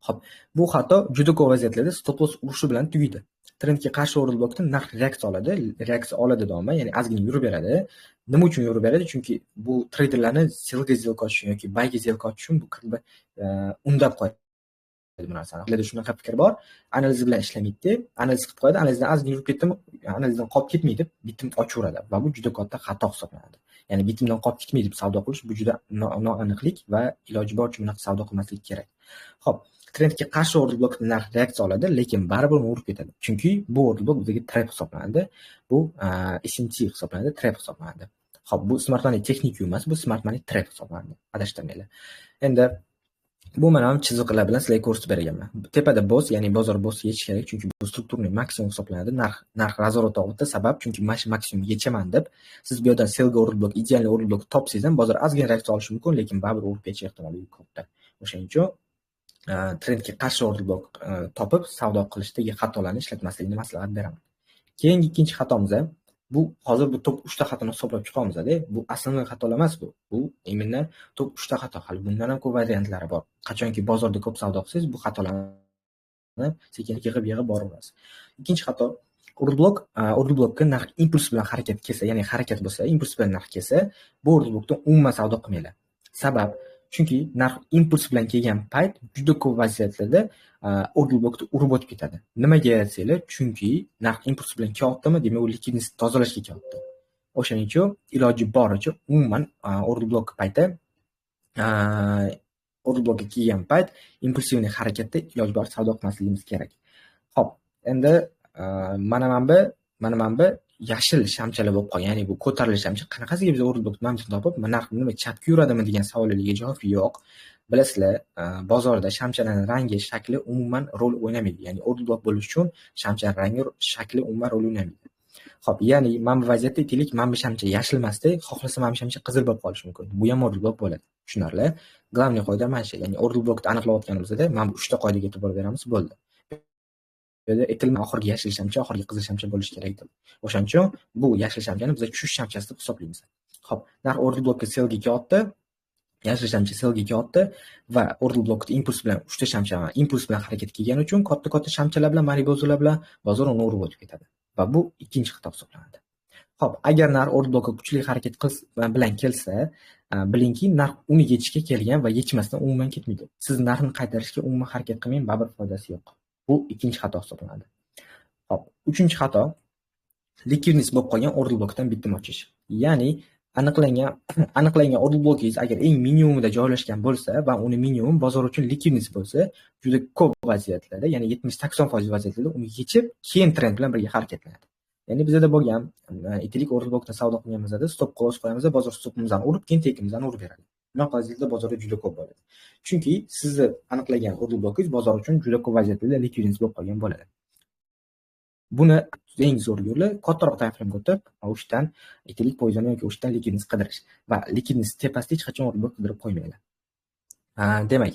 Xo'p, bu xato juda ko'p vaziyatlarda stop loss urishi bilan tugaydi. Trendga qarshi order blokdan narx reaksiya oladi, reaksiya oladi doimo, ya'ni ozgina yurib beradi. Nima uchun yurib beradi? Chunki bu treyderlarni sellga сделка ochish yoki buyga сделка ochish uchun bu как бы undab qo'yadi bu narsani. Ularda shunaqa fikr bor, analiz bilan ishlamaydi, analiz qilib qo'yadi, analizdan ozgina yurib ketdimi, analizdan qolib ketmaydi deb bitim ochaveradi va bu juda katta xato hisoblanadi. Ya'ni bitimdan qolib ketmaydi deb savdo qilish bu juda noaniqlik va iloji boricha bunaqa savdo qilmaslik kerak. Xo'p, trendga qarshi order blokda narx reaksiya oladi, lekin baribir uni urib ketadi. Chunki bu order blok bizga trap hisoblanadi. Bu SMT hisoblanadi, trap hisoblanadi. Xo'p, bu smart money texnik emas, bu smart money trap hisoblanadi. Adashtirmanglar. Endi bu mana ham chiziqlar bilan sizlarga ko'rsatib berganman. Tepada BOS, ya'ni bozor BOS yechish kerak, chunki bu структурный maksimum hisoblanadi. Narx разворот oldi, sabab chunki mana shu maksimum yechaman deb siz bu yerdan sellga order blok, ideal order blok topsangiz ham bozor ozgina reaksiya olishi mumkin, lekin baribir urib ketish ehtimoli katta. O'shaning uchun trendga qarshi order blok topib savdo qilishdagi xatolarni ishlatmaslikni maslahat beraman. Keyingi ikkinchi xatomiz bu hozir bu top 3 ta xatoni hisoblab chiqamiz-da. Bu asl xatolar emas bu. Bu именно top 3 ta xato. Hali bundan ham ko'p variantlari bor. Qachonki bozorda ko'p savdo qilsangiz, bu xatolarni sekin yig'ib-yig'ib boraverasiz. Ikkinchi xato order blok, order blokka narx impuls bilan harakat kelsa, ya'ni harakat bo'lsa, impuls bilan narx kelsa, bu order blokdan umuman savdo qilmanglar. Sabab chunki narx impuls bilan kelgan payt juda ko'p vaziyatlarda order blokni urib o'tib ketadi. Nimaga desanglar, chunki narx impuls bilan kelyaptimi, demak u ликвидность tozalashga kelyapti. O'shaning uchun iloji boricha umuman order blok payti, order blokka kelgan payt импульсивный harakatda iloji boricha savdo qilmasligimiz kerak. Xo'p, endi mana bu yashil shamchalar bo'lib qolgan, ya'ni bu ko'tarilish shamcha qanaqasiga biz order blokni mana topib, narx nima chapga yuradimi degan savollarga javob yo'q. Bilasizlar, bozorda shamchalarning rangi, shakli umuman rol o'ynamaydi. Ya'ni order blok bo'lish uchun shamchaning rangi, shakli umuman rol o'ynamaydi. Xo'p, ya'ni mana bu vaziyatda aytaylik, mana bu shamcha yashil emasda, xohlasa mana bu shamcha qizil bo'lib qolishi mumkin. Bu ham order blok bo'ladi. Tushunarli? Главный qoida mana shu, ya'ni order blokni aniqlayotganimizda mana bu 3 ta qoidaga e'tibor beramiz, bo'ldi. Bu yerda aytilma oxirgi yashil shamcha, oxirgi qizil shamcha bo'lishi kerak deb. O'shaning uchun bu yashil shamchani biz tushish shamchasi deb hisoblaymiz. Xo'p, narx order blokka sellga kelyapti. Yashil shamcha sellga kelyapti va order blokda impuls bilan 3 ta shamcha impuls bilan harakat kelgani uchun katta-katta shamchalar bilan, marubozular bilan bozor uni urib o'tib ketadi. Va bu ikkinchi xato hisoblanadi. Xo'p, agar narx order blokka kuchli harakat bilan kelsa, bilingki, narx uni yechishga kelgan va yechmasdan umuman ketmaydi. Siz narxni qaytarishga umuman harakat qilmang, baribir foydasi yo'q. Bu ikkinchi xato hisoblanadi. Xo'p, uchinchi xato ликвидность bo'lib qolgan order blokdan bitim ochish. Ya'ni aniqlangan order blokingiz agar eng minimumida joylashgan bo'lsa va uni minimum bozor uchun ликвидность bo'lsa, juda ko'p vaziyatlarda, ya'ni 70-80% vaziyatlarda uni yechib, keyin trend bilan birga harakatlanadi. Ya'ni bizda bo'lgan, aytaylik, order blokdan savdo qilganimizda stop close qo'yamiz, bozor stopimizni urib, keyin tekimizni urib beradi. Bunaqa vaziyatlar bozorda juda ko'p bo'ladi. Chunki sizni aniqlagan order blokingiz bozor uchun juda ko'p vaziyatlarda ликвидность bo'lib qolgan bo'ladi. Buni eng zo'r yo'li kattaroq time frame o'tib, o'shadan aytaylik poyezonni yoki o'shadan ликвидность qidirish va ликвидность tepasida hech qachon order blok qidirib qo'ymanglar. Demak,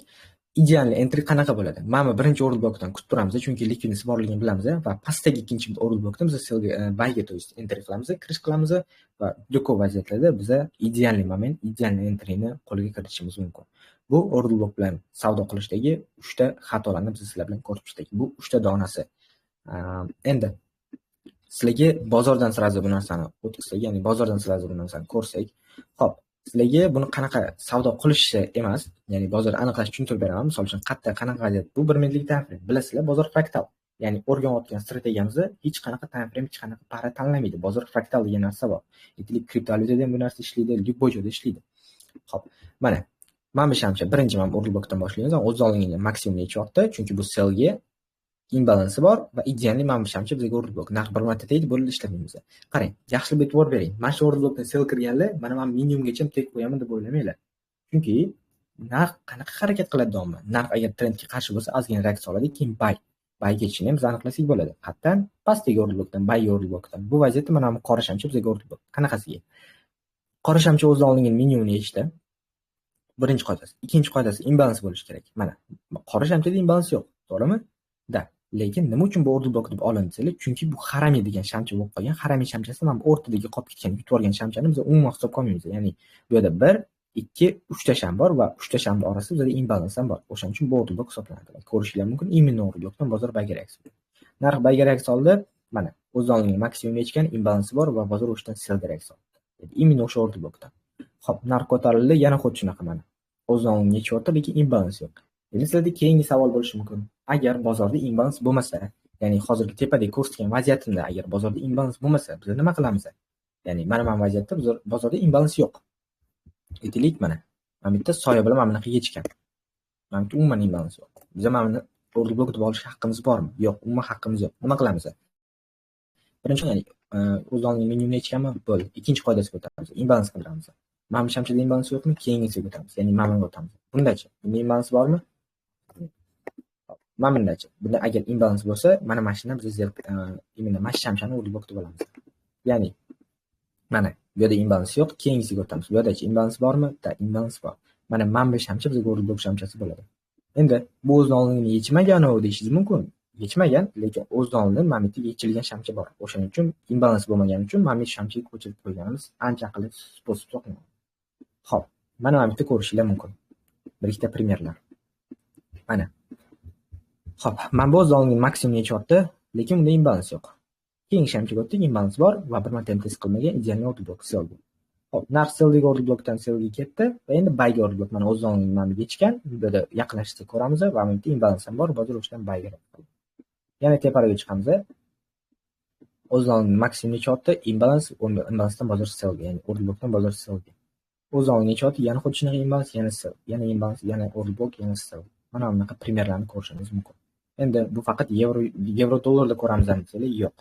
ideal entry qanaqa bo'ladi? Mana bu birinchi order blokdan kutib turamiz, chunki ликвидность borligini bilamiz va pastdagi ikkinchi order blokdan biz sellga, buyga, то есть entry qilamiz, kirish qilamiz va juda ko'p vaziyatlarda biz идеальный moment, идеальный entryni qo'lga kiritishimiz mumkin. Bu order blok bilan savdo qilishdagi 3 ta xatolarni biz sizlar bilan ko'rib chiqdik. Bu 3 ta donasi. Endi sizlarga bozordan сразу bu narsani o'tkazsak, ya'ni bozordan сразу bu narsani ko'rsak, xo'p, sizlarga buni qanaqa savdo qilishi emas, ya'ni bozorni aniqlash tushuntirib beraman. Misol uchun, qayerda qanaqa vaziyat, bu 1 minutlik time frame. Bilasizlar, bozor fraktal. Ya'ni o'rganayotgan strategiyamizda hech qanaqa time frame, hech qanaqa пара tanlamaydi. Bozor fraktal degan narsa bor. Aytaylik, kriptovalyutada ham bu narsa ishlaydi, любой joyda ishlaydi. Xo'p, mana bu shamcha birinchi mana order blokdan boshlaymiz. O'z olingan maksimum yechyapti, chunki bu sellga imbalansi bor va идеальный mana bu shamcha bizga order blok. Narx bir marta tegdi, bo'ldi, ishlamaymiz. Qarang, yaxshilab e'tibor bering. Mana shu order blokdan sell kirganlar, mana men minimumgacha tek qo'yaman deb o'ylamanglar. Chunki narx qanaqa harakat qiladi doimo? Narx agar trendga qarshi bo'lsa, ozgina reaksiya oladi, keyin buy. Buy ketishini ham biz aniqlasak bo'ladi. Qayerdan? Pastdagi order blokdan, buy order blokdan. Bu vaziyatda mana bu qora shamcha bizga order blok. Qanaqasiga? Qora shamcha o'zidan olingan minimumni yechdi. Birinchi qoidasi. Ikkinchi qoidasi imbalans bo'lishi kerak. Mana qora shamchada imbalans yo'q, to'g'rimi? Da. Lekin nima uchun bu order blok deb olindi desanglar, chunki bu harami degan shamcha bo'lib qolgan. Harami shamchasi mana bu o'rtadagi qolib ketgan, yutib yuborgan shamchani biz umuman hisobga olmaymiz. Ya'ni bu yerda 1, 2, 3 ta sham bor va 3 ta shamni orasida bizada imbalans ham bor. O'shaning uchun bu order block hisoblanadi. Ko'rishinglar mumkin, именно order blockdan bozor buyga reaksiya. Narx buyga reaksiya oldi. Mana, o'zidan oldingi maksimum yechgan, imbalansi bor va bozor o'shadan sellga reaksiya oldi. Именно o'sha order blockdan. Xo'p, narx ko'tarildi, yana xuddi shunaqa mana. O'zidan oldingi yechyapti, lekin imbalans yo'q. Endi sizlarda keyingi savol bo'lishi mumkin. Agar bozorda imbalans bo'lmasa, ya'ni hozirgi tepadagi ko'rsatgan vaziyatimda agar bozorda imbalans bo'lmasa, biz nima qilamiz? Ya'ni mana bu vaziyatda bozorda imbalans yo'q. Aytaylik, mana. Mana bu yerda soya bilan mana bunaqa yechgan. Mana bu yerda umuman imbalans yo'q. Biz mana buni order block deb olish haqqimiz bormi? Yo'q, umuman haqqimiz yo'q. Nima qilamiz? Birinchi, ya'ni o'z oldingi minimumni yechganmi? Bo'ldi. Ikkinchi qoidasiga o'tamiz. Imbalans qidiramiz. Mana bu shamchada imbalans yo'qmi? Keyingisiga o'tamiz. Ya'ni mana bunga o'tamiz. Bundachi? Bunda imbalans bormi? Mana bundachi? Bunda agar imbalans bo'lsa, mana shundan biz именно mana shu shamchani order block deb olamiz. Ya'ni mana bu yerda imbalans yo'q, keyingisiga o'tamiz. Bu yerdachi imbalans bormi? Да, imbalans bor. Mana bu shamcha bizga order block shamchasi bo'ladi. Endi bu o'zidan oldingini yechmagan u deyishingiz mumkin. Yechmagan, lekin o'zidan oldin mana bu yerda yechilgan shamcha bor. O'shaning uchun imbalans bo'lmagani uchun mana bu shamchaga ko'chirib qo'yganimiz ancha aqlli способ hisoblanadi. Xo'p, mana bu yerda ko'rishinglar mumkin. Bir ikkita пример lar. Mana. Xo'p, mana bu o'zidan oldingi maksimum yechyapti, lekin bunda imbalans yo'q. Keyingi shamchaga o'tdik, imbalans bor va bir marta ham test qilmagan идеальный order block sellga. Xo'p, narx selldagi order blockdan sellga ketdi va endi buyga order block mana o'zidan oldingi mana bu yechgan. Bu yerda yaqinlashsa ko'ramiz va bu yerda imbalans ham bor, bozor o'shadan buyga. Yana tepaga chiqamiz. O'zidan oldingi maksimum yechyapti, imbalans, imbalansdan bozor sellga, ya'ni order blockdan bozor sellga. O'zidan oldingi yechyapti, yana xuddi shunaqa imbalans, yana sell, yana imbalans, yana order block, yana sell. Mana bunaqa пример larni ko'rishingiz mumkin. Endi bu faqat yevro dollarda ko'ramiz desanglar, yo'q.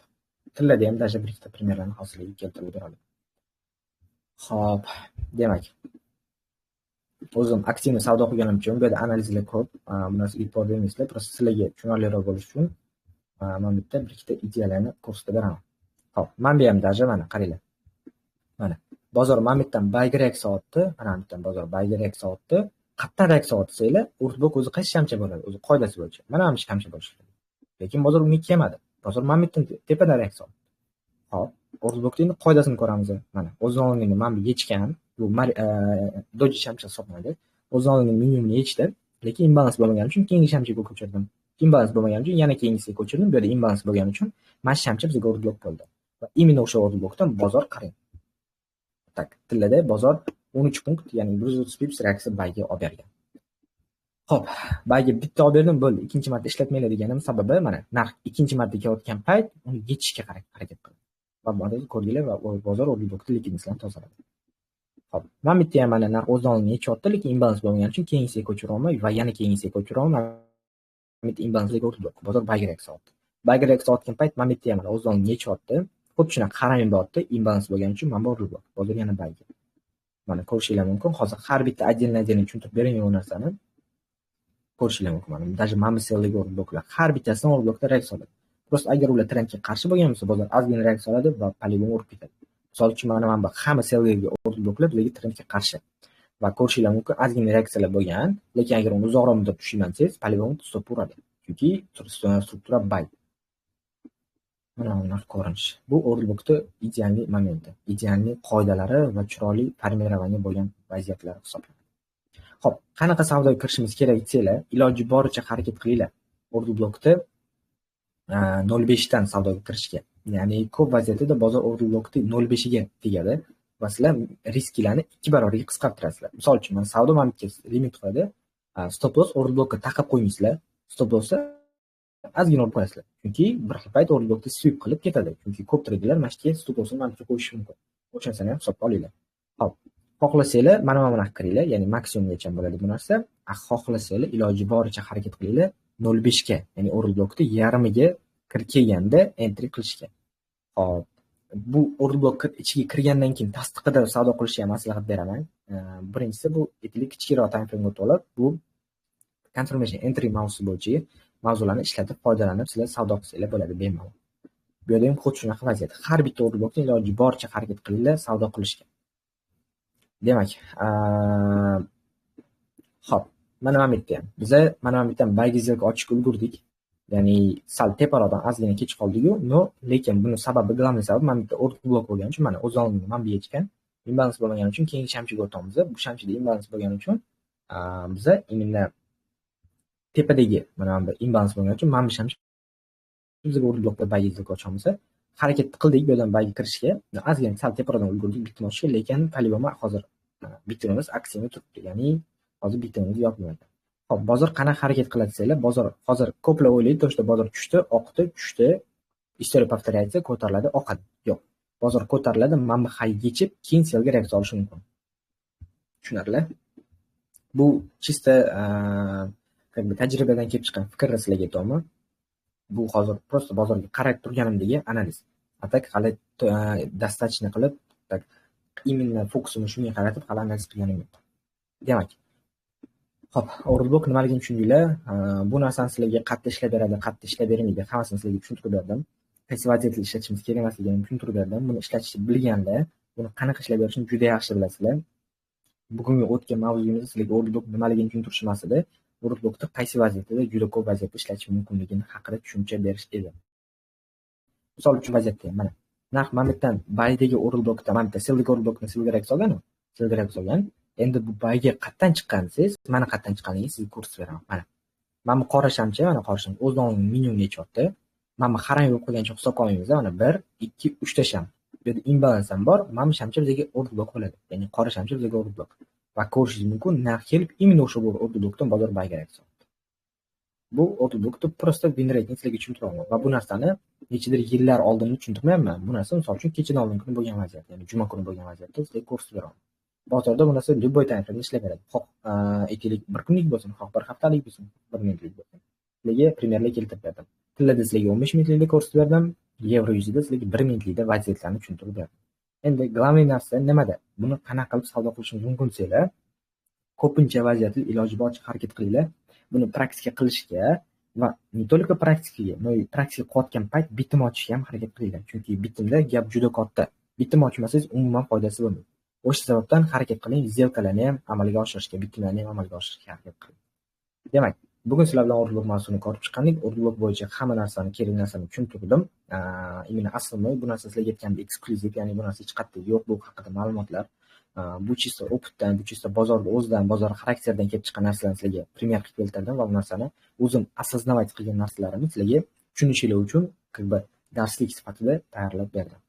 Tillada ham даже bir ikkita пример larni hozirligi keltirib beradi. Xo'p, demak, o'zim активный savdo qilganim uchun bu yerda analizlar ko'p. Bu narsaga e'tibor bermaysizlar, просто sizlarga tushunarliroq bo'lishi uchun mana bu yerda bir ikkita ideyalarni ko'rsatib beraman. Xo'p, mana bu ham даже mana qaranglar. Mana bozor mana bu yerdan buyga reaksiya otdi, mana bu yerdan bozor buyga reaksiya otdi. Qayerdan reaksiya otsanglar, order block o'zi qaysi shamcha bo'ladi? O'zi qoidasi bo'yicha. Mana bu shamcha bo'lishi kerak. Lekin bozor unga kelmadi. Bozor mana bu yerdan tepadan reaksiya oldi. Xo'p, order blockning endi qoidasini ko'ramiz. Mana o'zidan oldingi mana bu yechgan, bu doji shamcha hisoblanadi. O'zidan oldingi minimumni yechdi, lekin imbalans bo'lmagani uchun keyingi shamchaga ko'chirdim. Imbalans bo'lmagani uchun yana keyingisiga ko'chirdim. Bu yerda imbalans bo'lgani uchun mana shu shamcha bizga order block bo'ldi. Va именно o'sha order blockdan bozor qarang. Так, tillada bozor 13 punkt, ya'ni 130 pips reaksiya buyga olib bergan. Xo'p, buyga bitta olib berdim, bo'ldi. Ikkinchi marta ishlatmanglar deganim sababi mana narx ikkinchi marta kelayotgan payt uni yechishga harakat qildi. Va bozor ko'rdinglar va bozor order blockda likvidностьlarni tozaladi. Xo'p, mana bu yerda ham mana narx o'zidan oldin yechyapti, lekin imbalans bo'lmagani uchun keyingisiga ko'chira va yana keyingisiga ko'chira olmay, mana bu yerda imbalansli order block, bozor buyga reaksiya oldi. Buyga reaksiya otgan payt mana bu yerda ham mana o'zidan oldin yechyapti. Xuddi shunaqa qarang bo'lyapti, imbalans bo'lgani uchun mana bu order block, bozor yana buyga. Mana ko'rishinglar mumkin. Hozir har bitta отдельно tushuntirib beraman bu narsani. Ko'rishinglar mumkin. Mana даже mana bu selldagi order blocklar har bittasidan order blockda reaksiya oladi. Просто agar ular trendga qarshi bo'lgan bo'lsa, bozor ozgina reaksiya oladi va poligon urib ketadi. Misol uchun mana bu hamma selldagi order blocklar bizga trendga qarshi. Va ko'rishinglar mumkin, ozgina reaksiyalar bo'lgan, lekin agar uni uzoqroq muddat tushuyman desangiz, poligon stop uradi. Chunki struktura buy. Mana bunaqa ko'rinish. Bu order blockda идеальный momenti, идеальный qoidalari va chiroyli формирование bo'lgan vaziyatlar hisoblanadi. Xo'p, qanaqa savdoga kirishimiz kerak desanglar, iloji boricha harakat qilinglar. Order blockda 0.5 dan savdoga kirishga. Ya'ni ko'p vaziyatda bozor order blockda 0.5 ga tegadi va sizlar risklarni 2 barobarga qisqartirasizlar. Misol uchun, mana savdo mana bu yerga limit qo'yadi. Stop loss order blockka taqib qo'ymaysizlar. Stop lossni ozgina olib qo'yasizlar. Chunki bir xil payt order blockda sweep qilib ketadi. Chunki ko'p traderlar mana shu yerga stop lossni mana shu yerga qo'yishi mumkin. O'sha narsani ham hisobga olinglar. Xo'p, xohlasanglar mana bunaqa kiringlar, ya'ni maksimumgacha bo'ladi bu narsa. Xohlasanglar iloji boricha harakat qilinglar 0.5 ga, ya'ni order blockda yarmiga kirib kelganda entry qilishga. Xo'p, bu order block ichiga kirgandan keyin tasdiqida savdo qilishga ham maslahat beraman. Birinchisi bu aytaylik kichikroq time frame o'tib olib, bu confirmation entry mavzusi bo'yicha mavzularni ishlatib foydalanib sizlar savdo qilsanglar bo'ladi bemalol. Bu yerda ham xuddi shunaqa vaziyat. Har bitta order blockni iloji boricha harakat qilinglar savdo qilishga. Demak, xo'p, mana bu yerda ham biza mana bu yerdan buyga сделка ochishga ulgurdik. Ya'ni sal teparoqdan ozgina kech qoldik-ku, но lekin buni sababi, главный sababi mana bu yerda order block bo'lgani uchun mana o'z oldimda mana bu yechgan. Imbalans bo'lmagani uchun keyingi shamchiga o'tamiz. Bu shamchida imbalans bo'lgani uchun biza именно tepadagi mana bu imbalans bo'lgani uchun mana bu shamchi bizga order blockda buy сделка ochamiz. Harakat qildik bu yerdan buyga kirishga. Ozgina sal teparoqdan ulgurdik bitim ochishga, lekin по-любому hozir bitimimiz aksiyada turibdi. Ya'ni hozir bitimimiz yopilmagan. Xo'p, bozor qanaqa harakat qiladi desanglar, bozor hozir ko'plar o'ylaydi, то что bozor tushdi, oqdi, tushdi, история повторяется, ko'tariladi, oqadi. Yo'q. Bozor ko'tariladi, mana bu high yechib, keyin sellga reaksiya olishi mumkin. Tushunarli? Bu чисто как бы tajribadan kelib chiqqan fikrni sizlarga aytyapman. Bu hozir просто bozorga qarab turganimdagi analiz. А так hali достаточно qilib, так именно fokusimni shunga qaratib hali analiz qilganim yo'q. Demak, xo'p, order block nimaligini tushundinglar. Bu narsani sizlarga qayerda ishlab beradi, qayerda ishlab bermaydi, hammasini sizlarga tushuntirib berdim. Qaysi vaziyatda ishlatishimiz kerak emasligini tushuntirib berdim. Buni ishlatishni bilganda, buni qanaqa ishlab berishini juda yaxshi bilasizlar. Bugungi o'tgan mavzuyimizda sizlarga order block nimaligini tushuntirish emas edi. Order blockni qaysi vaziyatda, juda ko'p vaziyatda ishlatish mumkinligini haqida tushuncha berish edi. Misol uchun, vaziyatda mana narx mana bu yerdan buydagi order blockdan mana bu yerda selldagi order blockdan sellga reaksiya olgan, sellga reaksiya olgan. Endi bu buyga qayerdan chiqqan desangiz, mana qayerdan chiqqanligini sizga ko'rsatib beraman. Mana. Mana bu qora shamchi, mana qora shamchi o'zidan oldin minimumga yechyapti. Mana bu harang bo'lib qolgancha hisobga olmaymiz. Mana 1, 2, 3 ta sham. Bu yerda imbalans ham bor. Mana bu shamchi bizga order block bo'ladi. Ya'ni qora shamchi bizga order block. Va ko'rishingiz mumkin, narx kelib именно o'sha order blockdan bozor buyga reaksiya oldi. Bu order blockni просто win rate sizlarga tushuntiraman va bu narsani nechadir yillar oldin tushuntirmayapman. Bu narsa, misol uchun, kechadan oldingi kuni bo'lgan vaziyat, ya'ni juma kuni bo'lgan vaziyatda sizlarga ko'rsatib beraman. Bozorda bu narsa любой time frame ishlab beradi. Xoh, aytaylik, bir kunlik bo'lsin, xoh bir haftalik bo'lsin, bir minutlik bo'lsin. Sizlarga пример lar keltirib berdim. Tillada sizlarga 15 minutlikda ko'rsatib berdim, yevro yuzida sizlarga 1 minutlikda vaziyatlarni tushuntirib berdim. Endi главный narsa nimada? Buni qanaqa qilib savdo qilishimiz mumkin desanglar, ko'pincha vaziyatda iloji boricha harakat qilinglar. Buni praktika qilishga va не только praktikaga, но и praktika qilayotgan payt bitim ochishga ham harakat qilinglar. Chunki bitimda gap juda katta. Bitim ochmasangiz umuman foydasi bo'lmaydi. O'sha sababdan harakat qiling, сделка larni ham amalga oshirishga, bitimlarni ham amalga oshirishga harakat qiling. Demak, bugun sizlar bilan order block mavzusini ko'rib chiqqandik. Order block bo'yicha hamma narsani, kerakli narsani tushuntirdim. Именно основной bu narsa sizlarga aytganimdek eksklyuziv, ya'ni bu narsa hech qayerda yo'q, bu haqida ma'lumotlar. Bu чисто опыт dan, bu чисто bozorda o'zidan, bozor xarakteridan kelib chiqqan narsalarni sizlarga пример qilib keltirdim va bu narsani o'zim осознавать qilgan narsalarimni sizlarga tushunishinglar uchun как бы darslik sifatida tayyorlab berdim.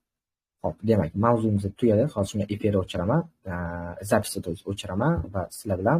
Xo'p, demak, mavzumiz tugadi. Hozir shuni efirni o'chiraman, запись ni, то есть o'chiraman va sizlar bilan